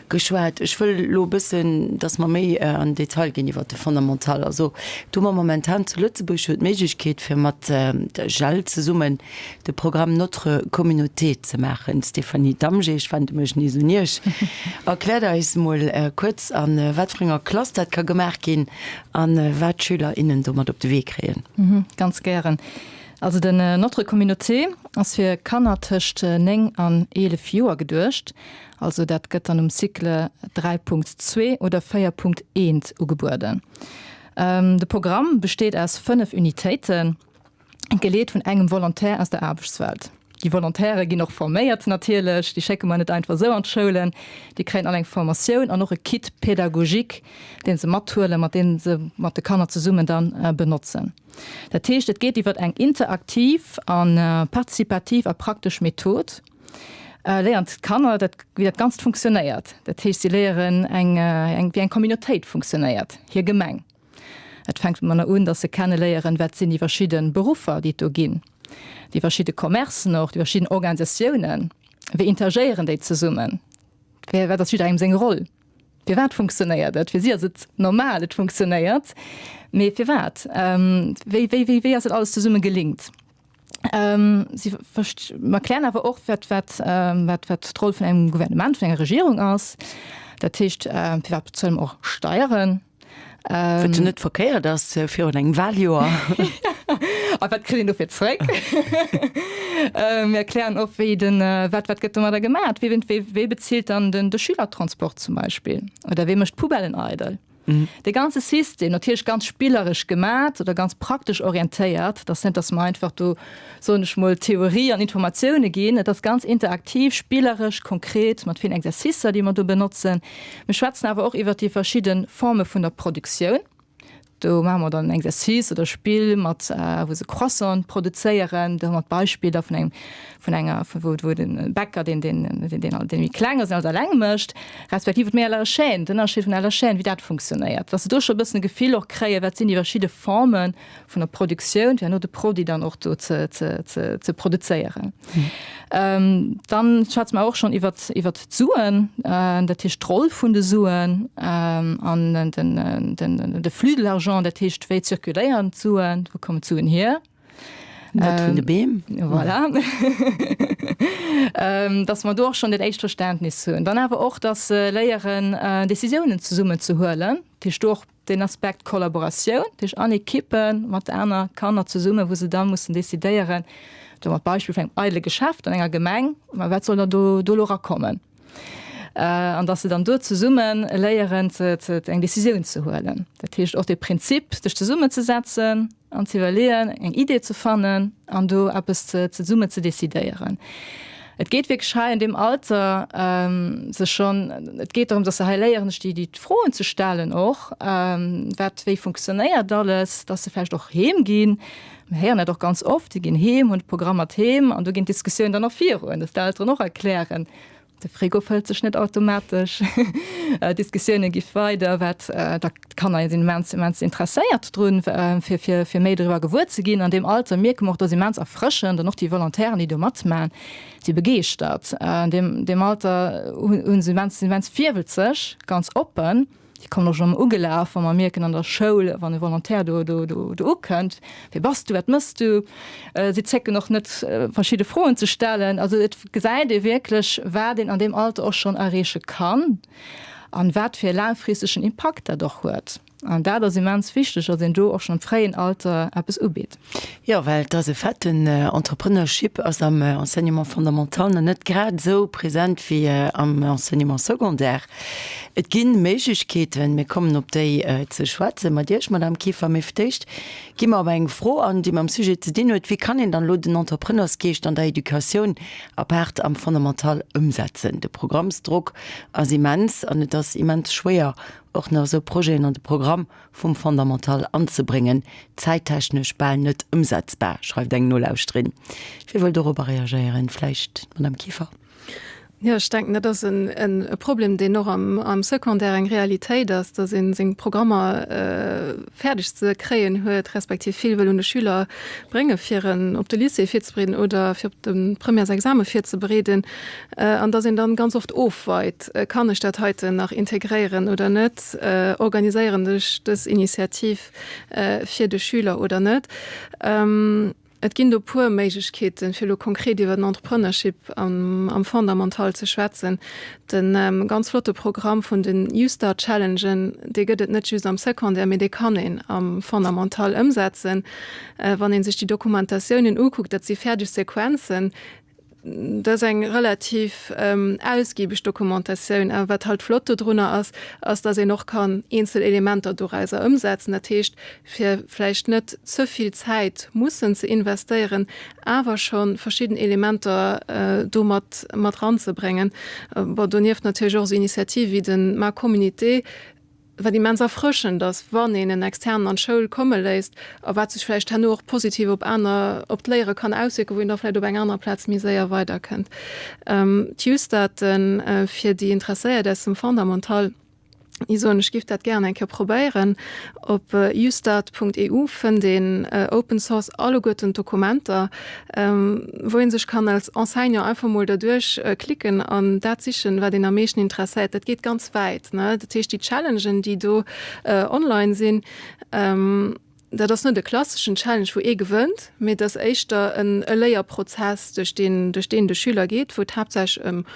B: geschwat. Ech wëll elo e bëssen, dass mer méi an den Detail ginn iwwert de Fondamental. Also do hu mer momentan zu Lëtzebuerg jo d'Méiglechkeet, fir mat der JEL zesummen de Programm Notre Communauté ze maachen. Stéphanie Damgé, ech wende mech nees un Iech, erkläert eis mol kuerz a wat fir enger Klass dat ka gemaach ginn a wat d'Schüler, innen domat op de Wee kréien.
D: Ganz gären. Also den Notre Communauté ass fir Kanner tëscht 9 an 11 Joer geduecht. Also dat gëtt dann um Cycle 3.2 oder 4.1 ugebueden. De Programm besteet aus 5 Unitéiten. geleet vun engem Volontaire aus der Aarbechtswelt. Déi Volontaire ginn och forméiert natierlech, déi schécke mer net einfach esou an d'Schoulen. Déi kréien all eng Formatioun an och e Kit pédagogique, dee se mathuelen, mat deem se mat de Kanner zesummen dann benotzen. Dat heescht, et geet iwwer eng interaktiv a participativ a praktesch Method, léieren d'Kanner dat, wéi dat Ganzt funktionéiert. Dat heescht, si léieren eng, wéi eng Communautéit funktionéiert, hir Gemeng. Et fänkt domadder un, dass se kenneléieren, wat sinn déi verschidde Beruffer, déi et do ginn, déi verschidde Commercen och, déi verschidden Organisatiounen, wéi interagéieren déi zesummen, wat ass jidderengem seng Roll, firwat funktionéiert et. Fir si ass et normal, et funktionéiert, mee firwat, wéi, wéi, wéi ass dat alles zesumme gelinkt? Si erklären awer och, wat, wat, wat, wat d'Roll vun engem Gouvernement, vun enger Regierung ass. Dat heescht, firwat bezuele mer och Steieren?
B: Wat jo net verkéiert ass virun engem Wahljoer.
D: A wat kritt een dofir zréck? Mir erklären och, wéi den, wat, wat gëtt domadder gemaach? Wee, wee, wee bezilt dann den, de Schülertransport zum Beispill? Oder wee mécht d'Poubellen eidel? Dee ganze System, natierlech ganz spilleresch gemat oder ganz praktesch orientéiert, et ass net, datt mer einfach do, soen ech mol, Theorie an Informatioune ginn, et ass ganz interaktiv, spilleresch, konkret, mat villen Exercicer, déi mer do benotzen. Mir schwätzen awer och iwwert déi verschidde Forme vun der Produktioun. Do maache mer dann en Exercice oder Spill mat, wou se Croissanten produzéieren. Do hu mer d'Beispiller vun engem, vun enger, wou, wou de Bäcker, deen, deen, deen, deen méi kleng ass, deen alles eleng mécht, respektiv et méi à la chaîne, den Ënnerscheed vun à la chaîne, wéi dat funktionéiert. Dass se do scho e bëssen e Gefill och kréien, wat sinn déi verschidde Forme vun der Produktioun, fir herno de Produit dann och do ze, ze, ze, ze produzéieren. Dann schwätze mer och schonn iwwert, iwwert d'Suen, dat heescht d'Roll vun de Suen an den, den, de Flux de l'argent, dat heescht wéi zirkuléieren d'Suen, wou kommen d'Suen hier?
B: Net vun de Beem.
D: Voilà. Dass mer do och schonn dat éischt Verständnis hunn. Dann awer och, dass se léieren, Décisiounen zesummen ze huelen, dat heescht do och den Aspekt Kollaboratioun, dat heescht an Ekippe mat aner Kanner zesummen, wou se da mussen decidéieren, do mat Beispill vun engem eidele Geschäft an enger Gemeng, ma wat soll da do do elo erakommen? An dass se dann do zesumme léieren, ze, ze, eng Decisioun ze huelen. Dat heescht och de Prinzip, sech zesummenzesetzen an ze iwwerleeën, eng Idee ze fannen an do eppes ze, zesummen ze decidéieren. Et geet wierklech hei an deem Alter sech schonn, et geet drëm, dass se hei léieren, sech déi, déi Froen ze stellen och, wat, wéi funktionéiert alles, dass se vläicht och heem ginn. Mir héieren dat och ganz oft, déi ginn heem, hunn de Programm mat heem an do ginn d'Diskussiounen dann och virun, dass d'Elteren och erklären, De Frigo fëllt sech net automatesch. D'Diskussioune gi weider, wat d'Kanner sinn immens, immens interesséiert drun, fir, fir, fir méi doriwwer gewuer ze ginn. An deem Alter mierke mer och, dat ass immens erfrëschend an och déi Volontairen, déi do matmachen, si begeeschtert. An deem, deem Alter hu, hu se immens, sinn immens virwëlzeg, ganz oppen. Déi kommen och schonn ugelaf, wa mer mierken an der Schoul, wann e Volontaire do, do, do, do ukënnt, Wie bass du, wat mëss du? Si zécken och net, verschidde Froen ze stellen. Also et gesäit ee wierklech, wat een an deem Alter och schonn erreeche kann an wat fir e laangfristegen Impakt dat och huet. An dat ass immens wichteg, datt een do och schonn am fréien Alter eppes ubitt.
B: Jo, well et ass e Fait, den Entrepreneurship ass am Enseignement fondamental nach net grad esou present wéi am Enseignement secondaire. Et gi Méiglechkeeten, mir kommen op déi ze schwätzen mat Iech, Madame Kieffer, mee fir d'éischt gi mer op eng Fro an, déi mam Sujet ze dinn huet, Wéi kann een dann elo den Entrepreneursgeescht an der Educatioun apaart am Fondamental ëmsetzen? De Programmsdrock ass immens an et ass immens schwéier, och nach esou Projeten an de Programm vum Fondamental anzebréngen, zäittechnesch bal net ëmsetzbar, schreift eng Nolauschterin. Wie wëll dorobber reagéieren? Vläicht d'Madame Kieffer?
C: Jo, ech denken, dat ass e Problem, deen och am Secondaire eng Realitéit ass, datt ee seng Programmer fäerdeg ze kréien huet, respektiv vill wëll un de Schüler bréngen, fir en op de Lycée virzebereeden oder fir op de Premièresexame virzebereeden, an datt een dann ganz oft ofweit, Kann ech dat heiten nach integréieren oder net? Organiséieren ech dës Initiativ fir de Schüler oder net? Et ginn do puer Méiglechkeeten, fir elo konkret iwwer den Entrepreneurship am Fondamental ze schwätzen. De ganz flotte Programm vun den YouStart Challengen, dee gëtt et net just am Secondaire, mee dee kann een am Fondamental ëmsetzen. Wann ee sech déi Dokumentatiounen ukuckt, dat si fäerdeg Sequenzen, Dat ass eng relativ ausgiebeg Dokumentatioun. Awer wat halt flott dodrunner ass, ass, dass een och kann eenzel Elementer dorauser ëmsetzen. Dat heescht, fir vläicht net ze vill Zäit mussen ze investéieren, awer scho verschidden Elementer do mat mat ranzebréngen. Bon, donieft natierlech och esou Initiative wéi de Ma Communauté, wat immens erfrëschend ass, wann een en Externen an d'Schoul komme léisst a wat sech vläicht herno och positiv op aner, op d'Léiere kann auswierken, wou een da vläicht op eng aner Plaz méi séier weiderkënnt. D'Justdaten, fir déi Interesséiert aus dem Fondamental, déi soen, ech giff dat gären eng Kéier probéieren, op youstart.eu fënnt een Open Source alleguerten d'Dokumenter, wou ee sech kann als Enseignant einfach mol derduerch klicken an dat sichen, wat een am meeschten interesséiert. Dat geet ganz wäit, ne? Dat heescht, déi Challengen, déi do online sinn, dat ass net e klasseschen Challenge, wou ee gewënnt, mee et ass éischter e Léierprozess, duerch deen, duerch deen de Schüler geet, wou et haaptsächlech ëm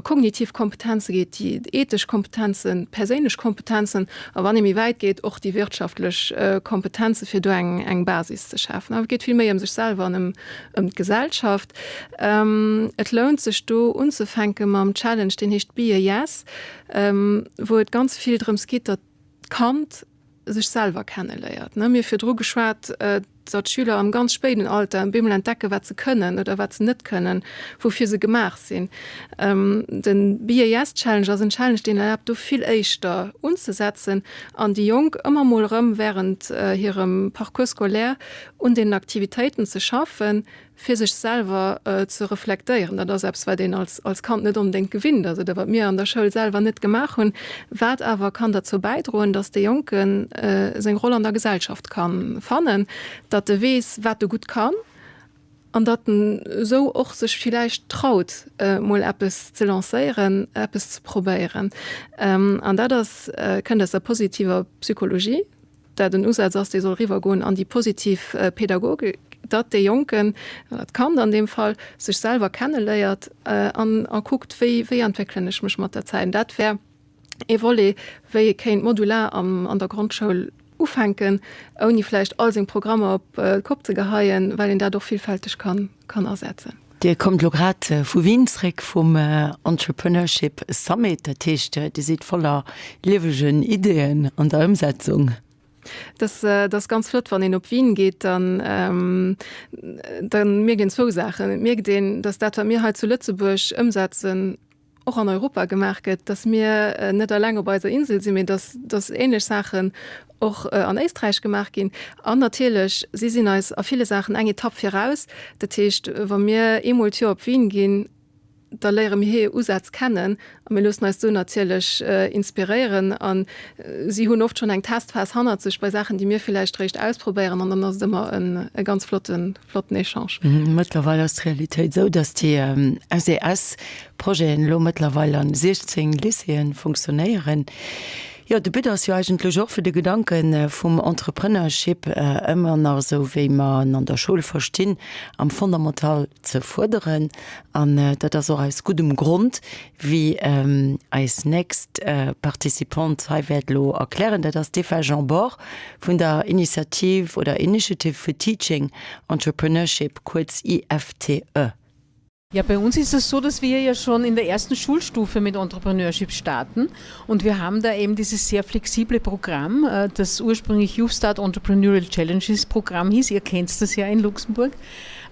C: kognitiv Kompetenze geet, déi ethesch Kompetenzen, perséinlech Kompetenzen a wann ee méi wäit geet, och déi wirtschaftlech Kompetenze fir do eng eng Basis ze schafen. Awer et geet vill méi ëm sech selwer an ëm ëm d'Gesellschaft. Et lount sech do unzefänke mam Challenge, deen heescht Be a Yes, wou et ganz vill drëms geet, datt d'Kand sech selwer kenneléiert. Mir hu virdru geschwat, datt d'Schüler am ganz spéiden Alter bemol entdecken, wat se kënnen oder wat se net kënnen, woufir se gemaach sinn. De BAS Challenge ass en Challenge, deen erlaabt, do vill éischter unzesetzen an déi Jonk ëmmer mol erëm wärend hirem Parcours scolaire un deenen Aktivitéiten ze schaffen, fir sech selwer ze reflektéieren. Dat ass eppes, wat een als als Kand net onbedéngt gewinnt ass oder wat mir an der Schoul selwer net gemaach hunn, wat awer kann derzou bäidroen, datt dee Jonke seng Roll an der Gesellschaft ka fannen, datt e weess, wat e gutt kann an datt en esou och sech villäicht traut, mol eppes ze lancéieren, eppes ze probéieren. An dat ass, kënnt aus der positiver Psychologie. dat en Usaz ass, dee soll eriwwergoen an déi positiv Pädagogik, datt dee Jonken, oder d'Kand an deem Fall, sech selwer kenneléiert an a kuckt, wéi, wéi entwéckelen ech mech mat der Zäit. An dat wär ee Volet, wéi ee kéint modular am, an der Grondschoul ufänken, ouni vläicht all seng Programmer op d'Kopp ze geheien, well een dat och villfälteg kann, kann asetzen.
B: Dir kommt elo grad vu Wien zréck vum Entrepreneurship Summit. Dat heescht, Dir sidd voller liewegen Ideeën an der Ëmsetzung.
C: Dat ass ganz flott, wann een op Wien geet, dann da mierkt een zwou Saachen. Et mierkt een, datt dat, wat mir hei zu Lëtzebuerg ëmsetzen, och an Europa gemaach gëtt, dass mir net eleng op eiser Insel sinn, mee dass, dass ähnlech Saachen och an Éisträich gemaach ginn. An natierlech, si sinn eis a ville Saachen eng Etapp viraus. Dat heescht, wa mir eemol d'Joer op Wien ginn, da léiere mir hir Usätz kennen a mir loossen eis do natierlech inspiréieren. A si hunn oft schonn eng Testphas hannert sech bei Saachen, déi mir villäicht eréischt ausprobéieren. An dann ass et ëmmer e ganz flotten, flotten Echange.
B: Mëttlerweil ass d'Realitéit esou, dass déi SES Projeten elo mëttlerweil an 16 Lycéeën funktionéieren. Jo, de But ass jo eigentlech och, fir de Gedanke vum Entrepreneurship ëmmer nach esou wéi mer en an der Schoul verstinn, am Fondamental ze fuerderen. An dat ass och aus guddem Grond, wéi eis nächst Participante hei wäert elo erklären. Dat ass d'Eva Jambor vun der Initiative oder Initiative for Teaching Entrepreneurship, kuerz IFTE.
I: Ja, bei uns ist es so, dass wir ja schon in der ersten Schulstufe mit Entrepreneurship starten und wir haben da eben dieses sehr flexible Programm, äh, das ursprünglich YouStart Entrepreneurial Challenges Programm hieß. Ihr kennt das ja in Luxemburg.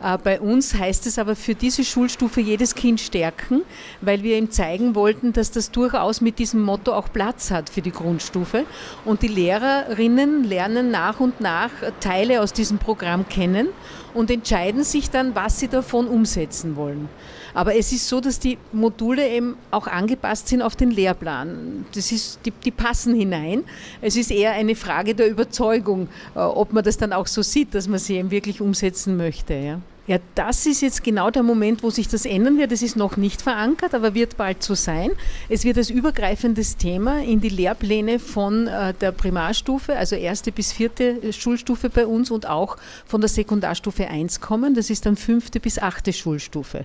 I: Äh, bei uns heißt es aber für diese Schulstufe jedes Kind stärken, weil wir ihm zeigen wollten, dass das durchaus mit diesem Motto auch Platz hat für die Grundstufe. Und die Lehrerinnen lernen nach und nach Teile aus diesem Programm kennen und entscheiden sich dann, was sie davon umsetzen wollen. Aber es ist so, dass die Module eben auch angepasst sind auf den Lehrplan. Das ist, die, die passen hinein. Es ist eher eine Frage der Überzeugung, äh, ob man das dann auch so sieht, dass man sie eben wirklich umsetzen möchte. Ja. Ja, das ist jetzt genau der Moment, wo sich das ändern wird. Es ist noch nicht verankert, aber wird bald so sein. Es wird als übergreifendes Thema in die Lehrpläne von äh, der Primarstufe, also erste bis vierte Schulstufe bei uns und auch von der Sekundarstufe 1 kommen. Das ist dann fünfte bis achte Schulstufe.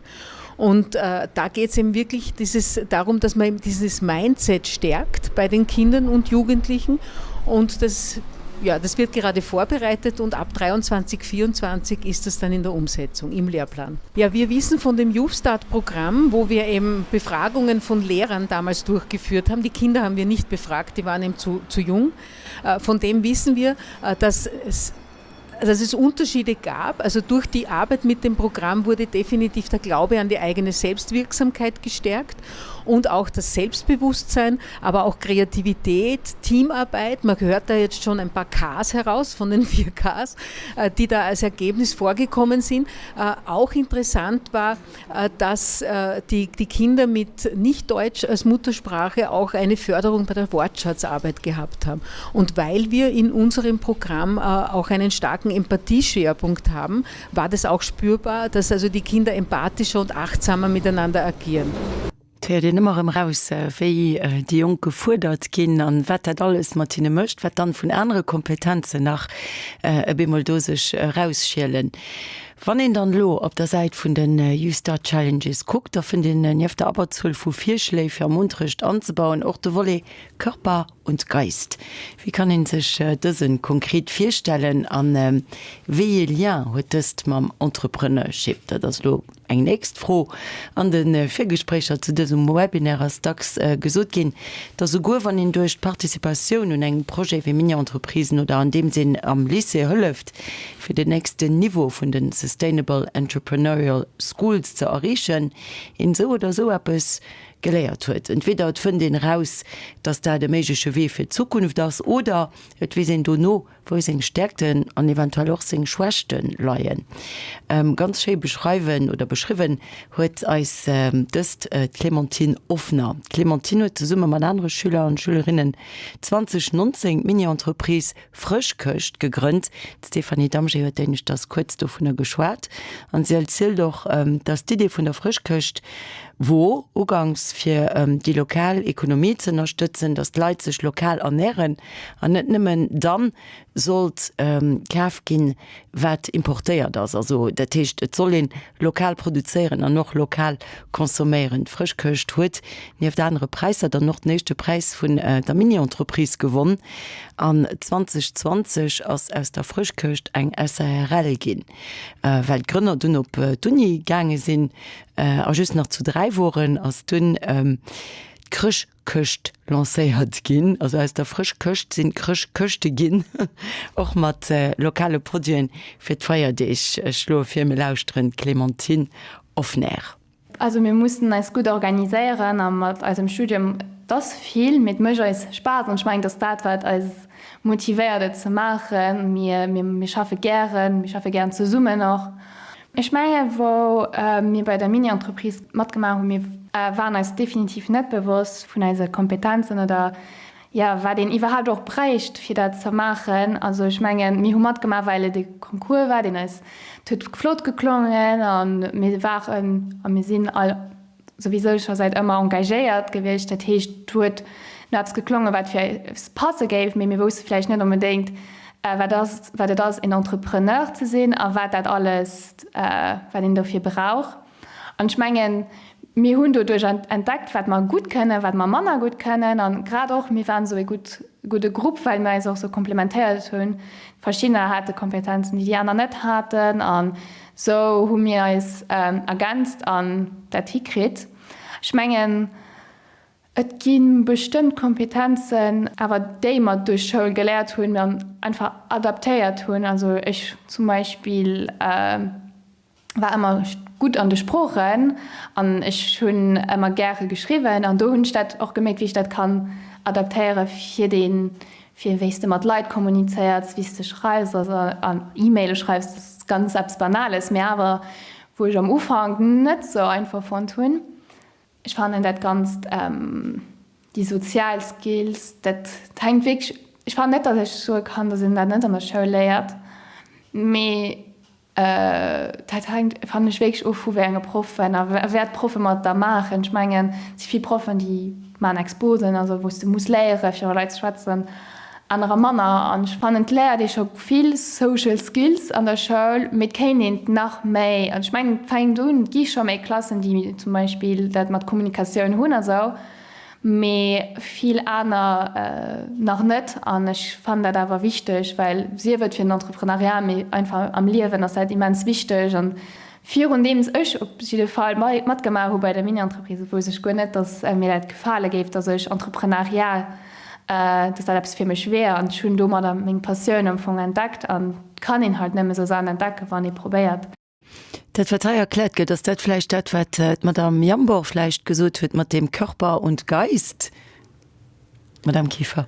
I: Und äh, da geht es eben wirklich dieses, darum, dass man eben dieses Mindset stärkt bei den Kindern und Jugendlichen und das ja, das wird gerade vorbereitet und ab 23, 24 ist das dann in der Umsetzung im Lehrplan. Ja, wir wissen von dem YouStart-Programm, wo wir eben Befragungen von Lehrern damals durchgeführt haben. Die Kinder haben wir nicht befragt, die waren eben zu, zu jung. Äh, von dem wissen wir, äh, dass es dass es Unterschiede gab. Also durch die Arbeit mit dem Programm wurde definitiv der Glaube an die eigene Selbstwirksamkeit gestärkt und auch das Selbstbewusstsein, aber auch Kreativität, Teamarbeit. Man hört da jetzt schon ein paar Ks heraus von den vier Ks, äh, die da als Ergebnis vorgekommen sind. Äh, auch interessant war, äh, dass die, die Kinder mit Nichtdeutsch als Muttersprache auch eine Förderung bei der Wortschatzarbeit gehabt haben. Und weil wir in unserem Programm auch einen starken Empathieschwerpunkt haben, war das auch spürbar, dass also die Kinder empathischer und achtsamer miteinander agieren.
B: Et héiert een ëmmer erëm raus, wéi déi Jonk gefuerdert ginn an wat dat alles mat hinne mécht, wat dann vun anere Kompetenzen nach op eemol do sech erausschielen. Wann een dann elo op der Säit vun den YouStart Challenges kuckt, da fënnt een nieft der Abberzuel vu Virschléi fir am Unterrecht anzebauen och de Volet Körper und Geist. Wéi kann een sech dësen konkret virstellen an wéi ee Lien huet dëst mam Entrepreneurship? Dat ass elo Eng nächst Fro, An de Virgespréicher zu dësem Webinaire ass dacks gesot ginn, dass esouguer wann een duerch d'Participatioun un engem Projet wéi Mini-Entreprisen oder andeems een am Lycée hëlleft fir den nächsten Niveau vun de Sustainable Entrepreneurial Schools ze erreechen, een esou oder esou eppes geléiert huet. Entweder et fënnt een eraus, dass dat e méigleche Wee fir d'Zukunft ass oder et weess een dono, wou seng Stäerkten an eventuell och seng Schwächte leien. Ganz schéi beschreiwen oder beschriwwen huet eis dëst d'Clémentine Offner. D'Clémentine huet zesumme mat anere Schüler an Schülerinnen 2019 d'Mini-Entreprise Frëschkëscht gegrënnt. D'Stéphanie Damgé huet éineschters kuerz dovunner geschwat an si erzielt och, dass d'Idee vun der Frëschkëscht wor uganks fir déi lokal Ekonomie ze ënnerstëtzen, dass d'Leit sech lokal ernären An net nëmmen dann sollt kaf ginn, wat importéiert ass. Also dat heescht, et soll een lokal produzéieren an och lokal consomméieren. D'Frëschkëscht huet nieft anere Präisser dann och den éischte Präis vun der Mini-Entreprise gewonn. An 2020 ass aus der Frëschkëscht eng SARL ginn, well d'Grënner dunn op d'Uni gaange sinn a just nach zu 3 woren, ass dunn d'Chrësch. Këscht lancéiert ginn. Also aus der Frësch Këscht sinn d'Chrësch Këschte ginn, och mat lokale Produiten fir d'Feierdeeg. Ech schloe vir, mir lauschteren d'Clémentine Offner.
J: Also mir mussen eis gutt organiséieren a mat eisem Studium, et ass vill, mee et mécht eis Spaass an ech mengen, et ass dat, wat eis motivéiert et ze maachen. Mir, mir schaffe gären, mir schaffe gären zesummen och. Ech mengen, wou mir bei der Mini-Entreprise matgemaach hunn, mir waren eis definitiv net bewosst vun eise Kompetenzen oder, jo, wat een iwwerhaapt och bräicht, fir dat ze maachen. Also ech mengen, mir hu matgemaach, well et e Concours war, deen eis, et huet flott geklongen a mir waren a mir sinn all. souwisou scho säit ëmmer engagéiert gewiescht, dat heescht, et huet no eppes geklongen, wat fir eis passe géif, mee mir wousste vläicht net onbedéngt, wat ass, wat et ass, een Entrepreneur ze sinn a wat dat alles, wat een dofir brauch. An ech mengen, mir hunn doduerch entdeckt, wat mer gutt kënnen, wat mer manner gutt kënnen. A grad och, mir waren esou ee gutt, gudde Grupp, well mir eis och esou komplementéiert hunn. Verschiddener hate Kompetenzen, déi déi aner net haten. An esou hu mir eis ergänzt an dat hikritt. Ech mengen, et gi bestëmmt Kompetenzen awer, déi mer duerch d'Schoul geléiert hunn an einfach adaptéiert hunn. Also ech zum Beispill, war ëmmer gutt an de Sproochen an ech hunn ëmmer gäre geschriwwen an do hunn ech dat och gemierkt, wéi ech dat kann adaptéiere fir dee fir wéi s de mat Leit kommunizéiers, wéi s de schreifs, also an E-Maile schreifs, dat ass ganz eppes Banales, mee awer wou ech am Ufank net sou einfach fonnt hunn. Ech fannen dat Ganzt, déi sozial Skills, dat hänkt wierklech, ech fannen net, datt ech soe kann, datt een dat net an der Schoul léiert, mee Dat hänkt, fannen ech, wierklech of vu wéi enge Proffen a wat d'Proffe mat der maachen. Ech mengen, et si vill Proffen, déi maachen Exposen, also wou s de muss léiere viru Leit ze schwätzen, anerer manner. An ech fannen, et léiert ee scho vill Social Skills an der Schoul, mee et kéint een et nach méi. An ech mengen, et fänkt un, et gi scho méi Klassen, déi zum Beispill dat mat Kommunikatioun hunn a sou. Mee vill aner nach net. An ech fannen dat awer wichteg, well sief et fir den Entreprenariat, mee einfach am Liewen ass dat immens wichteg. An virun deems ech op jidde Fall matgemaach hu bei der Mini-Entreprise, wousst ech guer net, datt mir dat gefale géif, datt ech Entreprenariat, datt dat eppes fir mech wier. An ech hunn domadder meng Passioun am Fong entdeckt. An et kann een halt nëmme sou Saachen entdecken, wann ee probéiert.
B: Dat, wat hei erkläert gëtt, ass dat vläicht dat, wat d'Madame Jambor vläicht gesot huet mat deem Körper und Geist, Madame Kieffer?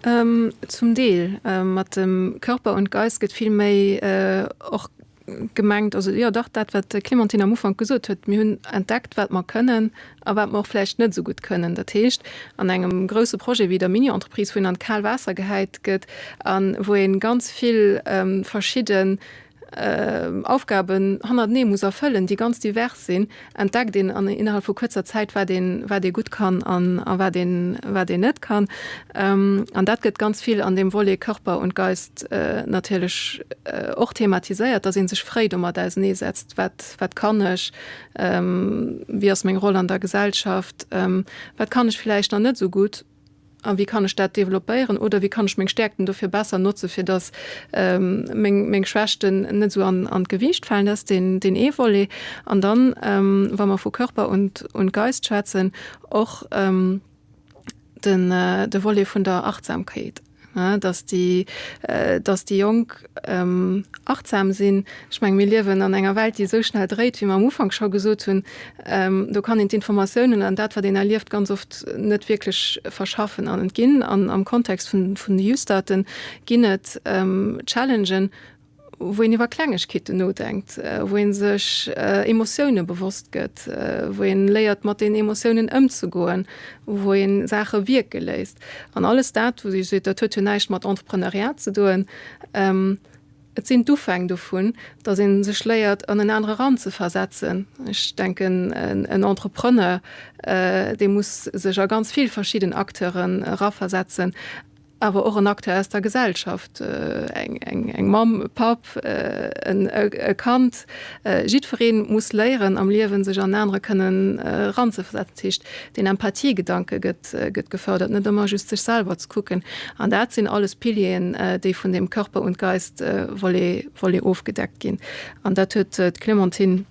C: Zum Deel. Mat dem Körper und Geist gëtt vill méi och gemengt, also jo dach, dat, wat d'Clémentine am Ufank gesot huet, Mir hunn entdeckt, wat mer kënnen a wat mer och vläicht net esou gutt kënnen. Dat heescht, an engem grouse Projet wéi der Mini-Entreprise, wou een an d'kal Waasser gehäit gëtt a wou ee ganz vill verschidde Aufgaben hannertenee muss erfëllen, déi ganz divers sinn, entdeckt een an innerhalb vu kuerzer Zäit, wat een, wat ee gutt kann an a wat een, wat een net kann. An dat gëtt ganz vill an deem Volet Körper und Geist natierlech och thematiséiert, dass ee sech fréi domat auseneesetzt, wat, wat kann ech, wéi ass meng Roll an der Gesellschaft, wat kann ech villäicht nach net esou gutt. A wéi kann ech dat developpéieren oder wéi kann ech meng Stäerkten dofir besser notze fir datt meng meng Schwächten net esou an an d'Gewiicht falen. Dat ass deen deen ee Volet. An dann, wa mer vu Körper und und Geist schwätzen, och den de Volet vun der Achtsamkeet. Dass déi, dass déi Jonk achtsam sinn. Ech menge mir liewen an enger Welt, déi esou schnell dréit, wéi mer am Ufank scho gesot hunn. Do kann een d'Informatiounen an dat, wat een erlieft, ganz oft net wierklech verschaffen. An et ginn an am Kontext vun de Youth-Starten ginn et Challengen, wou een iwwer Klengegkeeten nodenkt, wou ee sech Emotioune bewosst gëtt, wou een léiert mat den Emotiounen ëmzegoen, wou ee Saache wierke léisst. An alles dat, wou Dir seet, dat huet jo näischt mat Entrepreneuriat ze doen, et sinn d'Ufäng dovun, datt ee sech léiert an en anere eranzeversetzen. Ech denken, en Entrepreneur, dee muss sech a ganz vill verschidden Acteuren eraversetzen. awer och en Acteur aus der Gesellschaft, eng Mamm, e Papp, e Kand, jiddweree muss léieren am Liewen, sech an en anere kënnen eranzeversetzen. Dat heescht, deen Empathiegedanke gëtt gëtt gefërdert, net ëmmer just sech selwer ze kucken. An dat sinn alles Pilieren, déi vun deem Körper und Geist Volet Volet ofgedeckt ginn. An dat huet d'Clémentine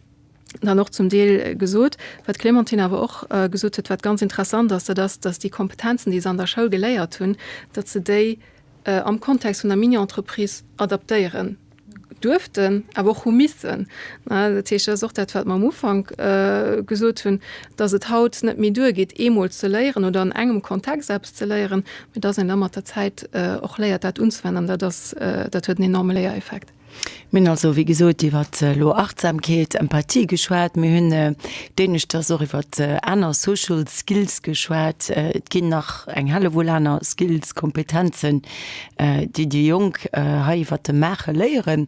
C: dann och zum Deel gesot. Wat d'Clémentine awer och gesot huet, wat ganz interessant ass, dat ass, datt déi Kompetenzen, déi se an der Schoul geléiert hunn, datt se déi am Kontext vun der Mini-Entreprise adaptéieren duerften, awer och hu missen. Dat heescht, dat ass och dat, wat mer am Ufank gesot hunn, datt et haut net méi duergeet, eemol ze léieren oder an engem Kontext eppes ze léieren, mä datt een da mat der Zäit och léiert, dat unzewenden. An dat ass, dat huet en enorme Léiereffekt.
B: Mir hunn also, wéi gesot, iwwer elo Achtsamkeet, Empathie geschwat. Mir hunn d'éineschters och iwwer aner Social Skills geschwat. Et ginn nach eng Hellewull aner Skills, Kompetenzen, déi déi Jonk hei iwwer de Maache léieren.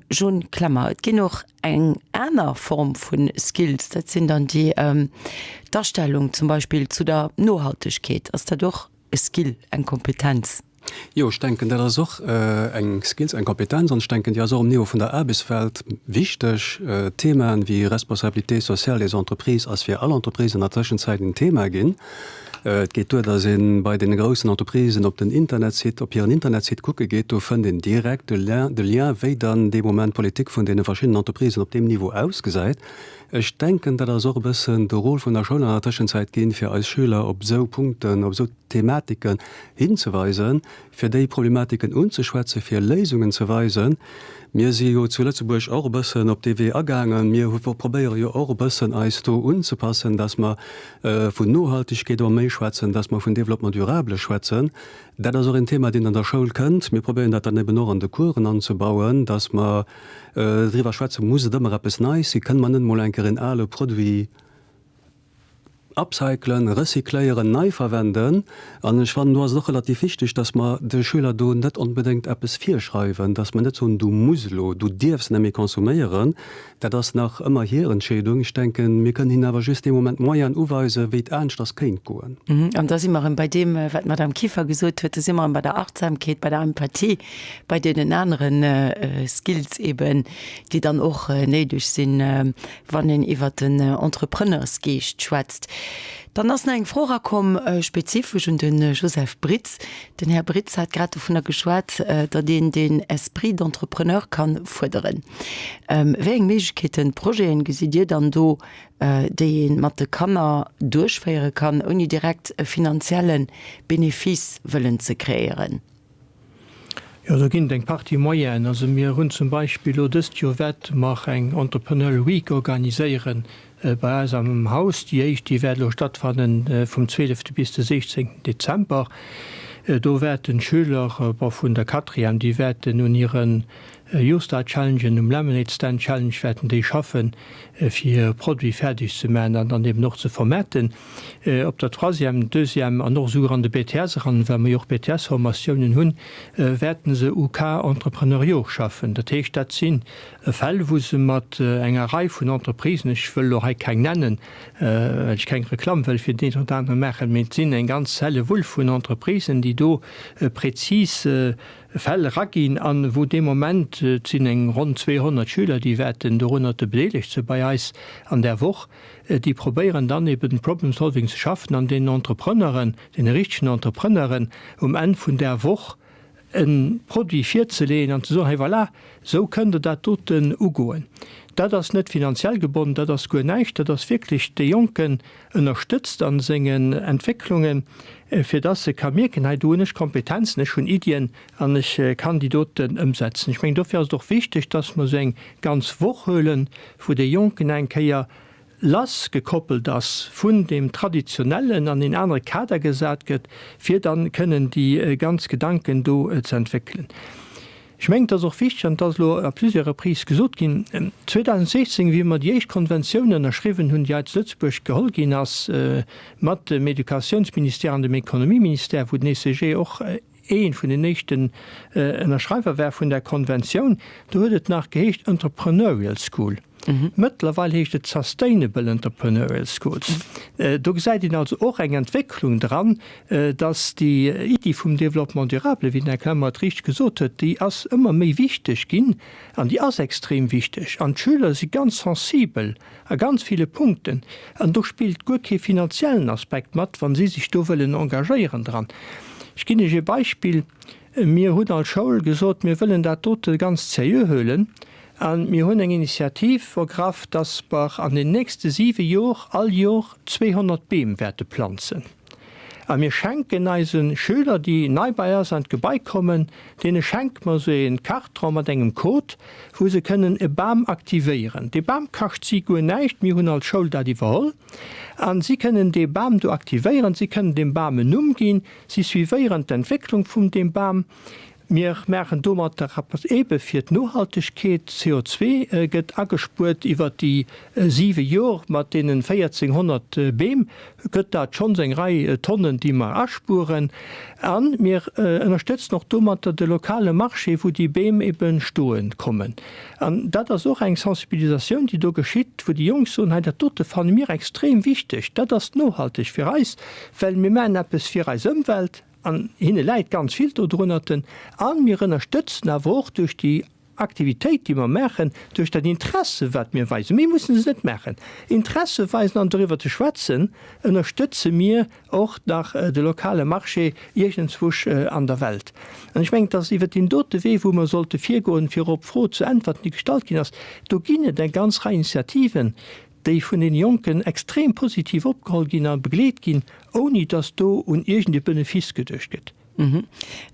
B: John Clemmer, et ginn och eng aner Form vu Skills, dat sinn dann déi d'Astellung zum Beispill zu der Nohaltegkeet. Ass dat och e Skill, eng Kompetenz?
F: Jo, ech denken, dat ass och eng Skills, eng Kompetenz, an ech denken, déi ass och um Niveau vun der Aarbechtswelt wichteg. Themaen wéi Responsabilité sociale des entreprises ass fir all Entreprise an der Tëschenzäit en Thema ginn. Et geet duer, datt ee bei deene groussen Entreprisen op den Internetsite, op hiren Internetsite kucke geet, do fënnt een direkt de Lien, de Lien, wéi dann dee Moment d'Politik vun deene verschiddenen Entreprisen op deem Niveau ausgesäit. Ech denken, dat ass och e bëssen de Rôle vun der Schoul an der Tëschenzäit ginn, fir eis Schüler op esou Punkten, op esou Thematiken hinzeweisen, fir déi Problematiken unzeschwätzen, fir Léisungen ze weisen. Mir si jo zu Lëtzebuerg och e bëssen op dee Wee agaangen. Mir probéiere jo och e bëssen eis do unzepassen, dass mer vun Nohaltegkeet ëmmer méi schwätzen, dass mer vun Développement durable schwätzen. Dat ass och een Thema, deen an der Schoul kënnt. Mir probéieren dat dann eben och an de Coursen anzebauen, dass mer driwwer schwätzen, Muss et ëmmer eppes Neis sinn? Kënne mer net emol eng Kéier een ale Produit Upcyclen, recycléieren, nei verwenden. An ech fannen, do ass et och relativ wichteg, dass mer de Schüler do net onbedéngt eppes virschreiwen, dass mer net soen, du muss elo, du dierfs net méi consomméieren. Dat ass nach ëmmer hir Entscheedung. Ech denken, mir kënnen hinnen awer just dee Moment d'Moyenen uweisen, wéi et aneschters kéint goen.
B: An da si mer erëm bei deem, wat d'Madame Kieffer gesot huet, da si mer erëm bei der Achtsamkeet, bei der Empathie, bei deenen anere Skills eben, déi dann och néideg sinn, wann een iwwert den Entrepreneursgeescht schwätzt. Dann ass nach eng Fro erakomm, spezifesch un de Joseph Britz. Den Här Britz hat grad dovunner geschwat, datt een den Esprit d'entrepreneur kann fuerderen. Wéi eng Méiglechkeeten, Projeten gesitt Dir dann do, déi ee mat de Kanner duerchféiere kann, ouni direkt e finanzielle Benefice wëllen ze kreéieren?
E: Jo, do ginn et eng Partie Moyenen. Also mir hunn zum Beispill elo dëst Joer wäerte mer eng Entrepreneurial Week organiséiere bei eis am Haus. Déi éischt, déi wäert elo stattfanne vum 12 bis de 16 Dezember. Do wäerten d'Schüler, bon, vun der Quatrième, déi wäerten un hire YouStart Challengen, um Lemonade Stand Challenge wäerten déi schaffen, fir hire Produit fäerdeg ze maachen an dann eben och ze vermaarten. Op der Troisième, Deuxième an och esouguer an de BTS eran, well mer jo och BTS-Formatiounen hunn, wäerten se u Cas entrepreneuriaux schaffen. Dat heescht, dat si Fäll, wou se mat enger Rei vun Entreprisen, ech wëll elo hei keng nennen, well ech keng Reklamm wëll fir deen oder anere maachen, mee et sinn eng ganz Hellewull vun Entreprisen, déi do prezis Fäll eraginn an wou dee Moment, et sinn eng ronn 200 Schüler, déi wäerten dorunner bedeelegt si bei eis an där Woch, déi probéieren dann eben Problem Solving ze schaffen an deenen Entrepreneuren, deene richtegen Entrepreneuren um Enn vun där Woch e Produit virzeleeën an ze soen, hey voilà, esou kënnt Der dat doten ugoen. Dat ass net finanziell gebonnen, dat ass guer näischt, dat ass wierklech dee Jonken ënnerstëtzt a sengen Entwécklungen, fir dass e ka mierken, hei do hunn ech Kompetenzen, ech hunn Iddien an ech kann déi doten ëmsetzen. Ech mengen, dofir ass et och wichteg, dass mer esou eng ganz Woch huelen, wou dee Jonken eng Kéier lass gekoppelt ass vun deem Traditionellen an een anere Kader gesat gëtt, fir dann kënnen déi ganz Gedanken do ze entwéckelen. Ech mengen, et ass och wichteg, an et ass elo à plusieurs reprises gesot ginn, 2016, wéi mer déi éischt Konventioun ënnerschriwwen hunn, déi hei zu Lëtzebuerg geholl ginn ass mat dem Educatiounsministère an dem Ekonomieministère, wou den ECG och ee vun den éischten Ënnerschreiwer war vun där Konventioun, do huet et nach geheescht Entrepreneurial School. Mëttlerweil heescht et Sustainable Entrepreneurial Schools. Do gesäit een also och eng Entwécklung dran, dass déi Iddi vum Développement durable, wéi den Här Clement et richteg gesot huet, déi ass ëmmer méi wichteg ginn an déi ass extrem wichteg. An d'Schüler si ganz sensibel a ganz ville Punkten an do spillt guer kee finanziellen Aspekt mat, wa si sech do wëllen engagéieren dran. Ech ginn Iech ee Beispill, Mir hunn als Schoul gesot, mir wëllen dat dote ganz seriö huelen a mir hunn eng Initiativ ergraff, dass mer an den nächste siwe Jor all Jor 200 Beem wäerte planzen. A mir schenken eise Schüler, déi nei bei eis an d'Gebai kommen, deene schenke mer esou ee Carton mat engem Code, wou se kënnen e Bam aktivéieren. Dee Bam kascht si guer näischt, mir hunn als Schoul dat iwwerholl. A si kënnen dee Bam do aktivéieren, si kënnen deem Bam en Numm ginn, si suivéieren d'Entwécklung vum deem Bam. Mir maachen domatter eppes eebe fir d'Nohaltegkeet. CO2 gëtt agespuert iwwer déi siwe Jor. Mat deenen 1.400 Beem gëtt dat schonns eng Rei Tonnen, déi mer aspueren. A mir ënnerstëtzen och domatter de lokale Marché, wou déi Beem eebe stoe kommen. An dat ass och eng Sensibilisatioun, déi do geschitt, wou déi Jonk soen, hei dat dote fanne mir extrem wichteg, dat ass nohalteg fir eis, well mir maachen eppes fir eis Ëmwelt. An hinne läit ganz vill dodrunnerten. A mir ënnerstëtzen awer och duerch déi Aktivitéit, déi mer maachen, duerch dat Interesse, wat mir weisen, mir mussen se net maachen, Interesse weisen an doriwwer ze schwätzen, ënnerstëtze mir och nach de lokale Marché iergendzwousch an der Welt. An ech mengen, et ass iwwert deen dote Wee, wou mer sollte virgoen, fir op d'Fro ze äntwerten, déi gestallt ginn ass. Do ginn et eng ganz Rei Initiativen, déi vun den Jonken extrem positiv opgeholl ginn a begleet ginn, ouni dass do un iergend e Benefice geduecht gëtt.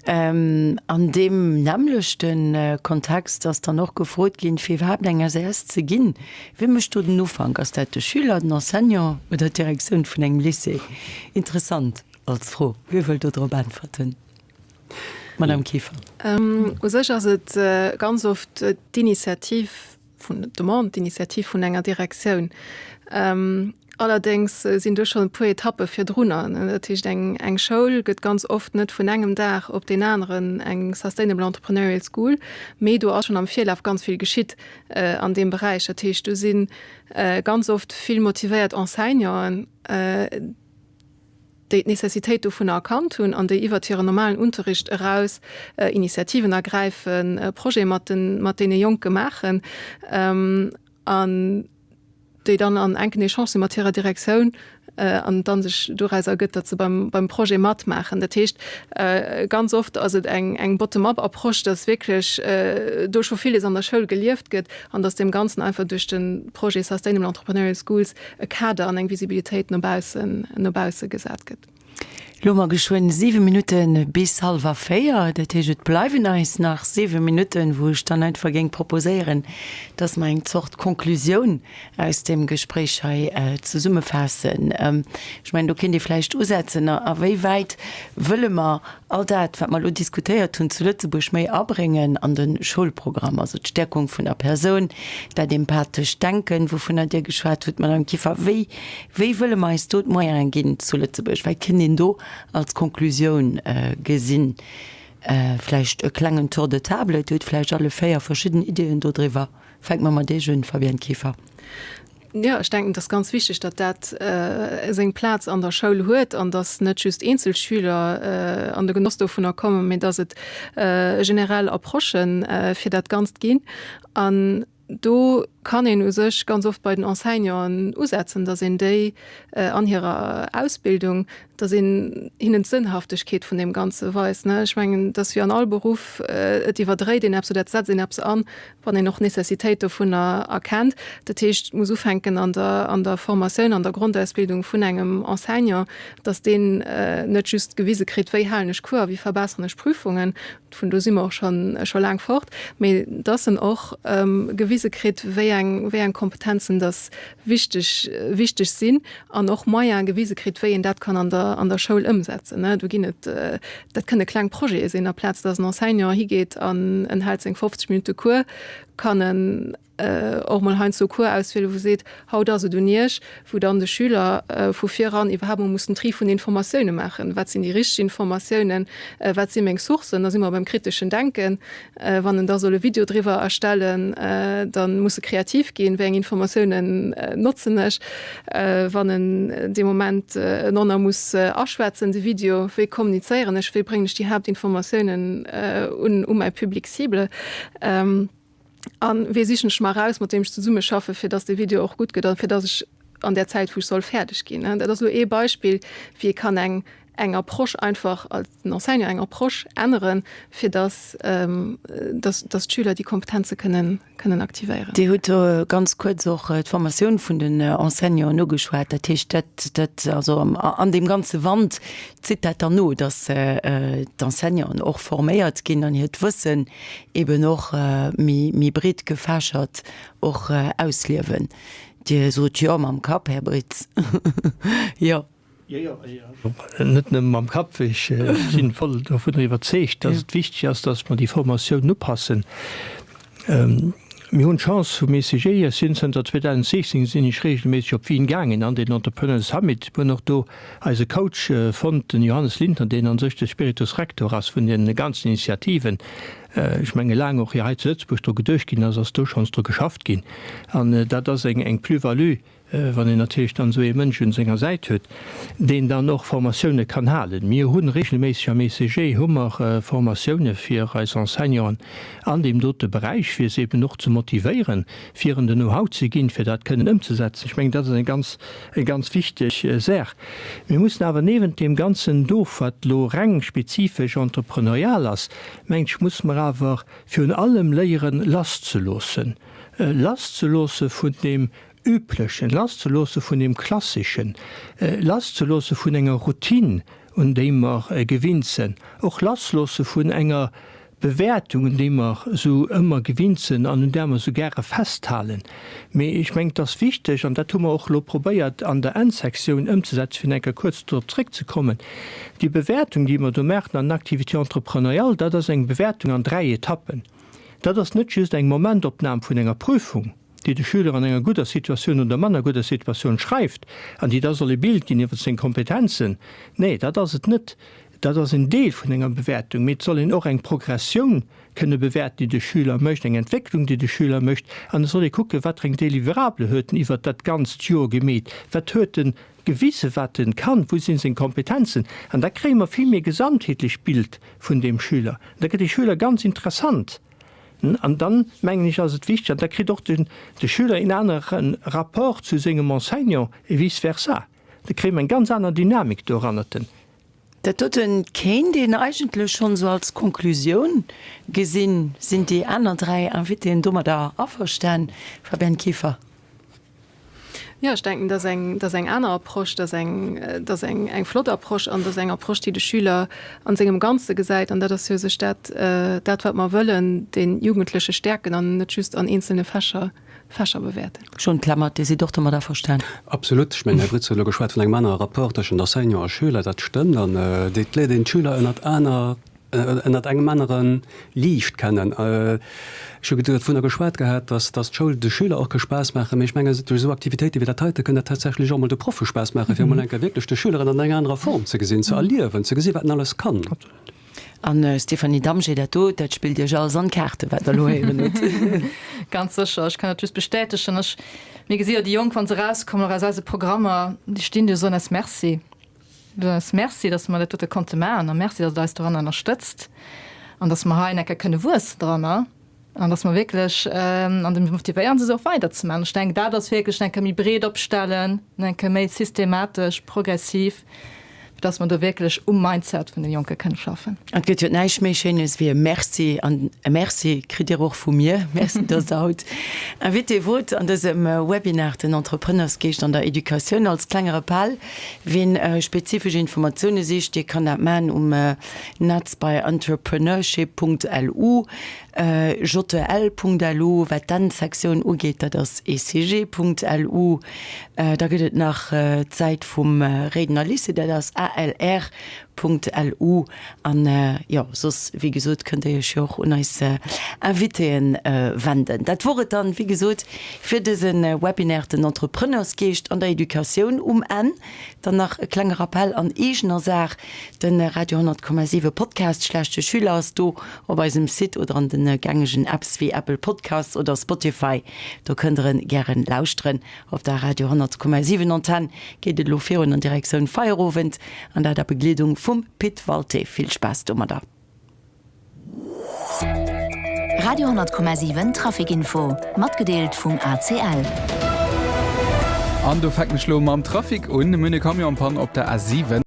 B: An deem nämmlechte Kontext ass dann och gefrot ginn, fir iwwerhaapt eng SAS ze ginn, Wie mécht do den Ufank? Ass dat de Schüler, den Enseignant oder d'Direktioun vun engem Lycée? Interessant als Fro. Wie wëll do drop äntwerten? Madame Kieffer.
C: U sech ass et ganz oft d'Initiativ vun der Demande, d'Initiativ vun enger Direktioun. Allerdéngs sinn do schonn e puer Etappe virdrunner. Dat heescht, eng, eng Schoul gëtt ganz oft net vun engem Dag op deen aneren eng Sustainable Entrepreneurial School, mee do ass schonn am Virlaf ganz vill geschitt an deem Beräich. Dat heescht, do si ganz oft vill motivéiert Enseignanten, déi d'Nécessitéit dovunner erkannt hunn an déi iwwert hiren normalen Unterricht eraus Initiativen ergräifen, Projete mat den, mat deene Jonke maachen an déi dann an enken Echange si mat hirer Direktioun an dann sech doraus ergëtt, datt se beim, beim Projet matmaachen. Dat heescht, ganz oft ass et eng, eng Bottom-up-Approche, datt wierklech do scho villes an der Schoul gelieft gëtt an datt deem Ganzen einfach duerch de Projet Sustainable Entrepreneurial Schools e Kader an eng Visibilitéit no baussen, no bausse gesat gëtt.
B: Elo hu mer geschwënn 7 Minutte bis hallwer 4. Dat heescht, et bleiwen eis nach 7 Minutten, wou ech dann einfach géing proposéieren, dass mer eng Zort Konklusioun aus deem Gespréich hei zesummefaassen. Ech mengen, do kéint ee vläicht usetzen, A wéi wäit wëlle mer all dat, wat mer elo diskutéiert hunn, zu Lëtzebuerg méi abréngen an de Schoulprogramm, also d'Stäerkung vun der Persoun, dat empathescht Denken, wouvunner Dir geschwat hutt, Madame Kieffer, wéi, wéi wëlle mer eis do d'Moyene ginn zu Lëtzebuerg? Wat kënnt een do als Konklusioun gesinn? Vläicht e klengen Tour de table, Dir hutt vläicht alle 4 verschidden Ideeën dodriwwer. Fänke mer mat Iech un, Fabienne Kieffer.
C: Jo, ech denken, et ass ganz wichteg, datt dat seng Plaz an der Schoul huet an datt net just eenzel Schüler an de Genoss dovunner kommen, mee datt et generell Approchë fir dat Ganzt ginn. An do kann een u sech ganz oft bei den Enseignanten usetzen, datt een déi an hirer Ausbildung, datt een hinnen d'Sënnhaftegkeet vun deem Ganze weist. Ech mengen, et ass wéi an all Beruff, et iwwerdréit een eppes oder et setzt een eppes an, wann een och d'Nécessitéit dovunner erkennt. Dat heescht, et muss ufänken an der, an der Formatioun, an der Grondausbildung vun engem Enseignant, dass deen net just gewise kritt, wéi halen ech Cours a wéi verbessern ech Prüfungen, vun do si mer och schon, scho laang fort, mee dass en och gewise kritt, wéi eng, wéi eng Kompetenzen dass wichteg, wichteg sinn an och Moyene gewise kritt, wéi een dat kann an der, an der Schoul ëmsetzen. Do ginn et, dat kënne kleng Projete sinn, aplaz dass en Enseignant higeet an en hält seng 50 Minutte Cours, kann en och mol heiansdo e Cours auswielen, wou seet, haut ass et un Iech, wou dann de Schüler vu viran iwwerhaapt mol muss den Tri vun den Informatioune maachen, wat sinn déi richteg Informatiounen, wat si meng Sourcen, da si mer beim kriteschen Denken. Wann en da soll e Video driwwer erstellen, da muss e kreativ ginn, wéi eng Informatiounen notzen ech? Wann en dee Moment en Onner muss aschwätzen, de Video, wéi kommunizéieren ech, wéi bréngen ech déi Haaptinformatiounen un u mäi Public cible? A wee sichen ech mer eraus, mat deem ech zesummeschaffe fir datt dee Video och gutt gëtt a fir datt ech an där Zäit, wou ech soll, fäerdeg ginn? Dat ass elo ee Beispill, wéi ee kann eng eng Approche einfach als den Enseignant eng Approche änneren, fir dass, dass, dass d'Schüler déi Kompetenze kënnen, kënnen aktivéieren.
B: Dir hutt do ganz kuerz och d'Formatioun vun den Enseignanten ugeschwat. Dat heescht, dat, dat, also an deem ganze Wand zitt dat dann no, dass d'Enseignanten och forméiert ginn an hiert Wëssen eben och méi, méi breet gefächert och ausliewen. Dir sot jo mam Kapp, Här Britz. Jo.
E: Jo, jo, net nëmme mam Kapp. Ech si voll dovunner iwwerzeegt, dass et wichteg ass, dass mer déi Formatioun upassen. Mir hunn d'Chance vum ECG, ech sinn zënter 2016 sinn ech reegelméisseg op Wien gaangen an den Entrepreneurs Summit. Mir hunn och do eise Coach fonnt, den Johannes Lindner, deen a sech de Spiritus Rector ass vun deene ganzen Initiativen. Ech menge laang och ier hei zu Lëtzebuerg dru geduecht ginn ass, ass do schonns dru geschafft ginn. An dat ass eng Plus-value, wann een natierlech dann esou ee Mënsch un senger Säit huet, deen dann och Formatioune kann halen. Mir hu regelméisseg am ECG hu mer Formatioune fir eis Enseignanten an deem dote Beräich, fir se eben och ze motivéieren, fir en den Know-how ze ginn, fir dat kënnen ëmzesetzen. Ech mengen, dat ass eng ganz, eng ganz wichteg Saach. Mir mussen awer niewent deem Ganzen do, wat elo reng spezifesch entrepreneurial ass, mengen ech, musse mer awer virun allem léieren, lasszeloossen, lasszeloosse vun deem Üblechen, lasszeloosse vun deem Klassischen, lasszeloosse vun enger Routine, un déi mer gewinnt sënn, och lassloosse vun enger Bewäertung, un déi mer esou ëmmer gewinnt sënn an un där mer esou gäre festhalen. Mee ech mengen, et ass wichteg, an dat hu mer och elo probéiert an der Endsektioun ëmzesetzen, fir eng Kéier kuerz dorop zréckzekommen, déi Bewäertung, déi mer do maachen an den Activités entrepreneuriales, dat ass eng Bewäertung an dräi Etappen. Dat ass net just eng Momentopnam vun enger Prüfung, déi de Schüler an enger gudder Situatioun oder manner gudder Situatioun schreift an déi da soll e Bild ginn iwwer seng Kompetenzen. Nee, dat ass et net. Dat ass en Deel vun enger Bewäertung, mee et soll een och eng Progressioun kënne bewäerten, déi de Schüler mécht, eng Entwécklung, déi de Schüler mécht. An et soll ee kucken, wat fir eng Deliverable huet en iwwert dat ganzt Joer gemeet, wat huet en gewisen, wat en kann, wou si seng Kompetenzen. An da kréie mer vill méi e gesamtheetlecht Bild vun deem Schüler. An da gëtt dee Schüler ganz interessant. An dann, mengen ech, ass et wichteg, an da kritt och de Schüler een anere Rapport zu sengem Enseignant et vice versa, da kréie mer eng ganz aner Dynamik dorannerten.
B: Dat dote kéint een eigentlech schonn esou als Konklusioun gesinn. Sinn déi aner dräi Invitéen domadder averstan? Fabienne Kieffer.
C: Jo, ech denken, dat ass eng, dat ass eng aner Approche, dat ass eng, dat ass eng, eng flott Approche an dat ass eng Approche, déi de Schüler an sengem Ganze gesäit. An dat ass jo u sech dat, dat wat mer wëllen, de Jugendleche stäerken an net just an eenzelne Fächer, Fächer bewäerten.
B: Jean Clement, Dir sidd och domat averstan?
F: Absolut. Ech mengen, Här Britz huet elo geschwat vun engem anere Rapport tëschent Enseignant a Schüler. Dat stëmmt. An et léiert een d'Schüler ënnert aner, ënnert engem anere Liicht kennen. Ech hu dovunner geschwat gehat, dass dass d'Schoul de Schüler och ka Spaass maachen, mee ech mengen, duerch esou Aktivitéite wéi dat heite kënn dat tatsächlech och emol de Proffe Spaass maachen, fir emol eng Kéier wierklech de Schüler an enger anerer Form ze gesinn, ze erliewen, ze gesinn, wat en alles kann.
B: An Stéphanie Damgé, dat do, dat spillt Iech alles an d'Kaarte, wat Der elo héieren hutt.
D: Ganz sécher, ech kann dat just bestätegen. Ech, mir gesi jo déi Jonk, wa se erauskommen, och aus eise Programmer, déi stinn do, soen eis Merci. Merci, dass mer dat dote konnte maachen a Merci, dass Der eis doranner ënnerstëtzt an dass mer hei enker kënne wuessen dranner an dass mer wierklech, an da motivéieren se se och weiderzemaachen. Ech denken, dat ass wierklech enker méi breet opstellen, enker méi systematesch, progressiv, fir dass mer do wierklech um Mindset vun de Jonke kënne schaffen.
B: An et gëtt jo näischt méi Schéines wéi e Merci. An e Merci kritt Dir och vu mir. Merci, dass Der haut Invité wot an dësem Webinar, den Entrepreneursgeescht an der Educatioun. Als klenge Rappell, Ween spezifesch Informatioune sicht, dee kann dat maachen um Netz bei entrepreneurship.lu, jl.lu. Wat d'N-Sektioun ugeet, dat ass ecg.lu. Da gëtt et nach d'Säit vum Réidener Lycée, dat ass alr.lu. An jo, soss, wéi gesot, kënnt Dir Iech jo och un eis Invitéen wenden. Dat wor et dann, wéi gesot, fir dëse Webinaire Den Entrepreneursgeescht an der Educatioun. Um Enn dann nach e klenge Rappell an eegener Saach, De Radio 100,7 Podcast Schlechte Schüler ass do op eisem Site oder an de gängegen Apps wéi Apple Podcasts oder Spotify. Do kënnt Der en gären lauschteren. Op der Radio 100,7 Antenn geet et elo virun an Direktioun Feierowend, an dat a Begleedung vum Pit Walté. Vill Spaass domadder!
K: Radio 10,7 Traficinfo, matgedeelt vum ACL.
L: An do fänken ech lo mam Trafic un. Mir hunn e Camion en panne op der A7.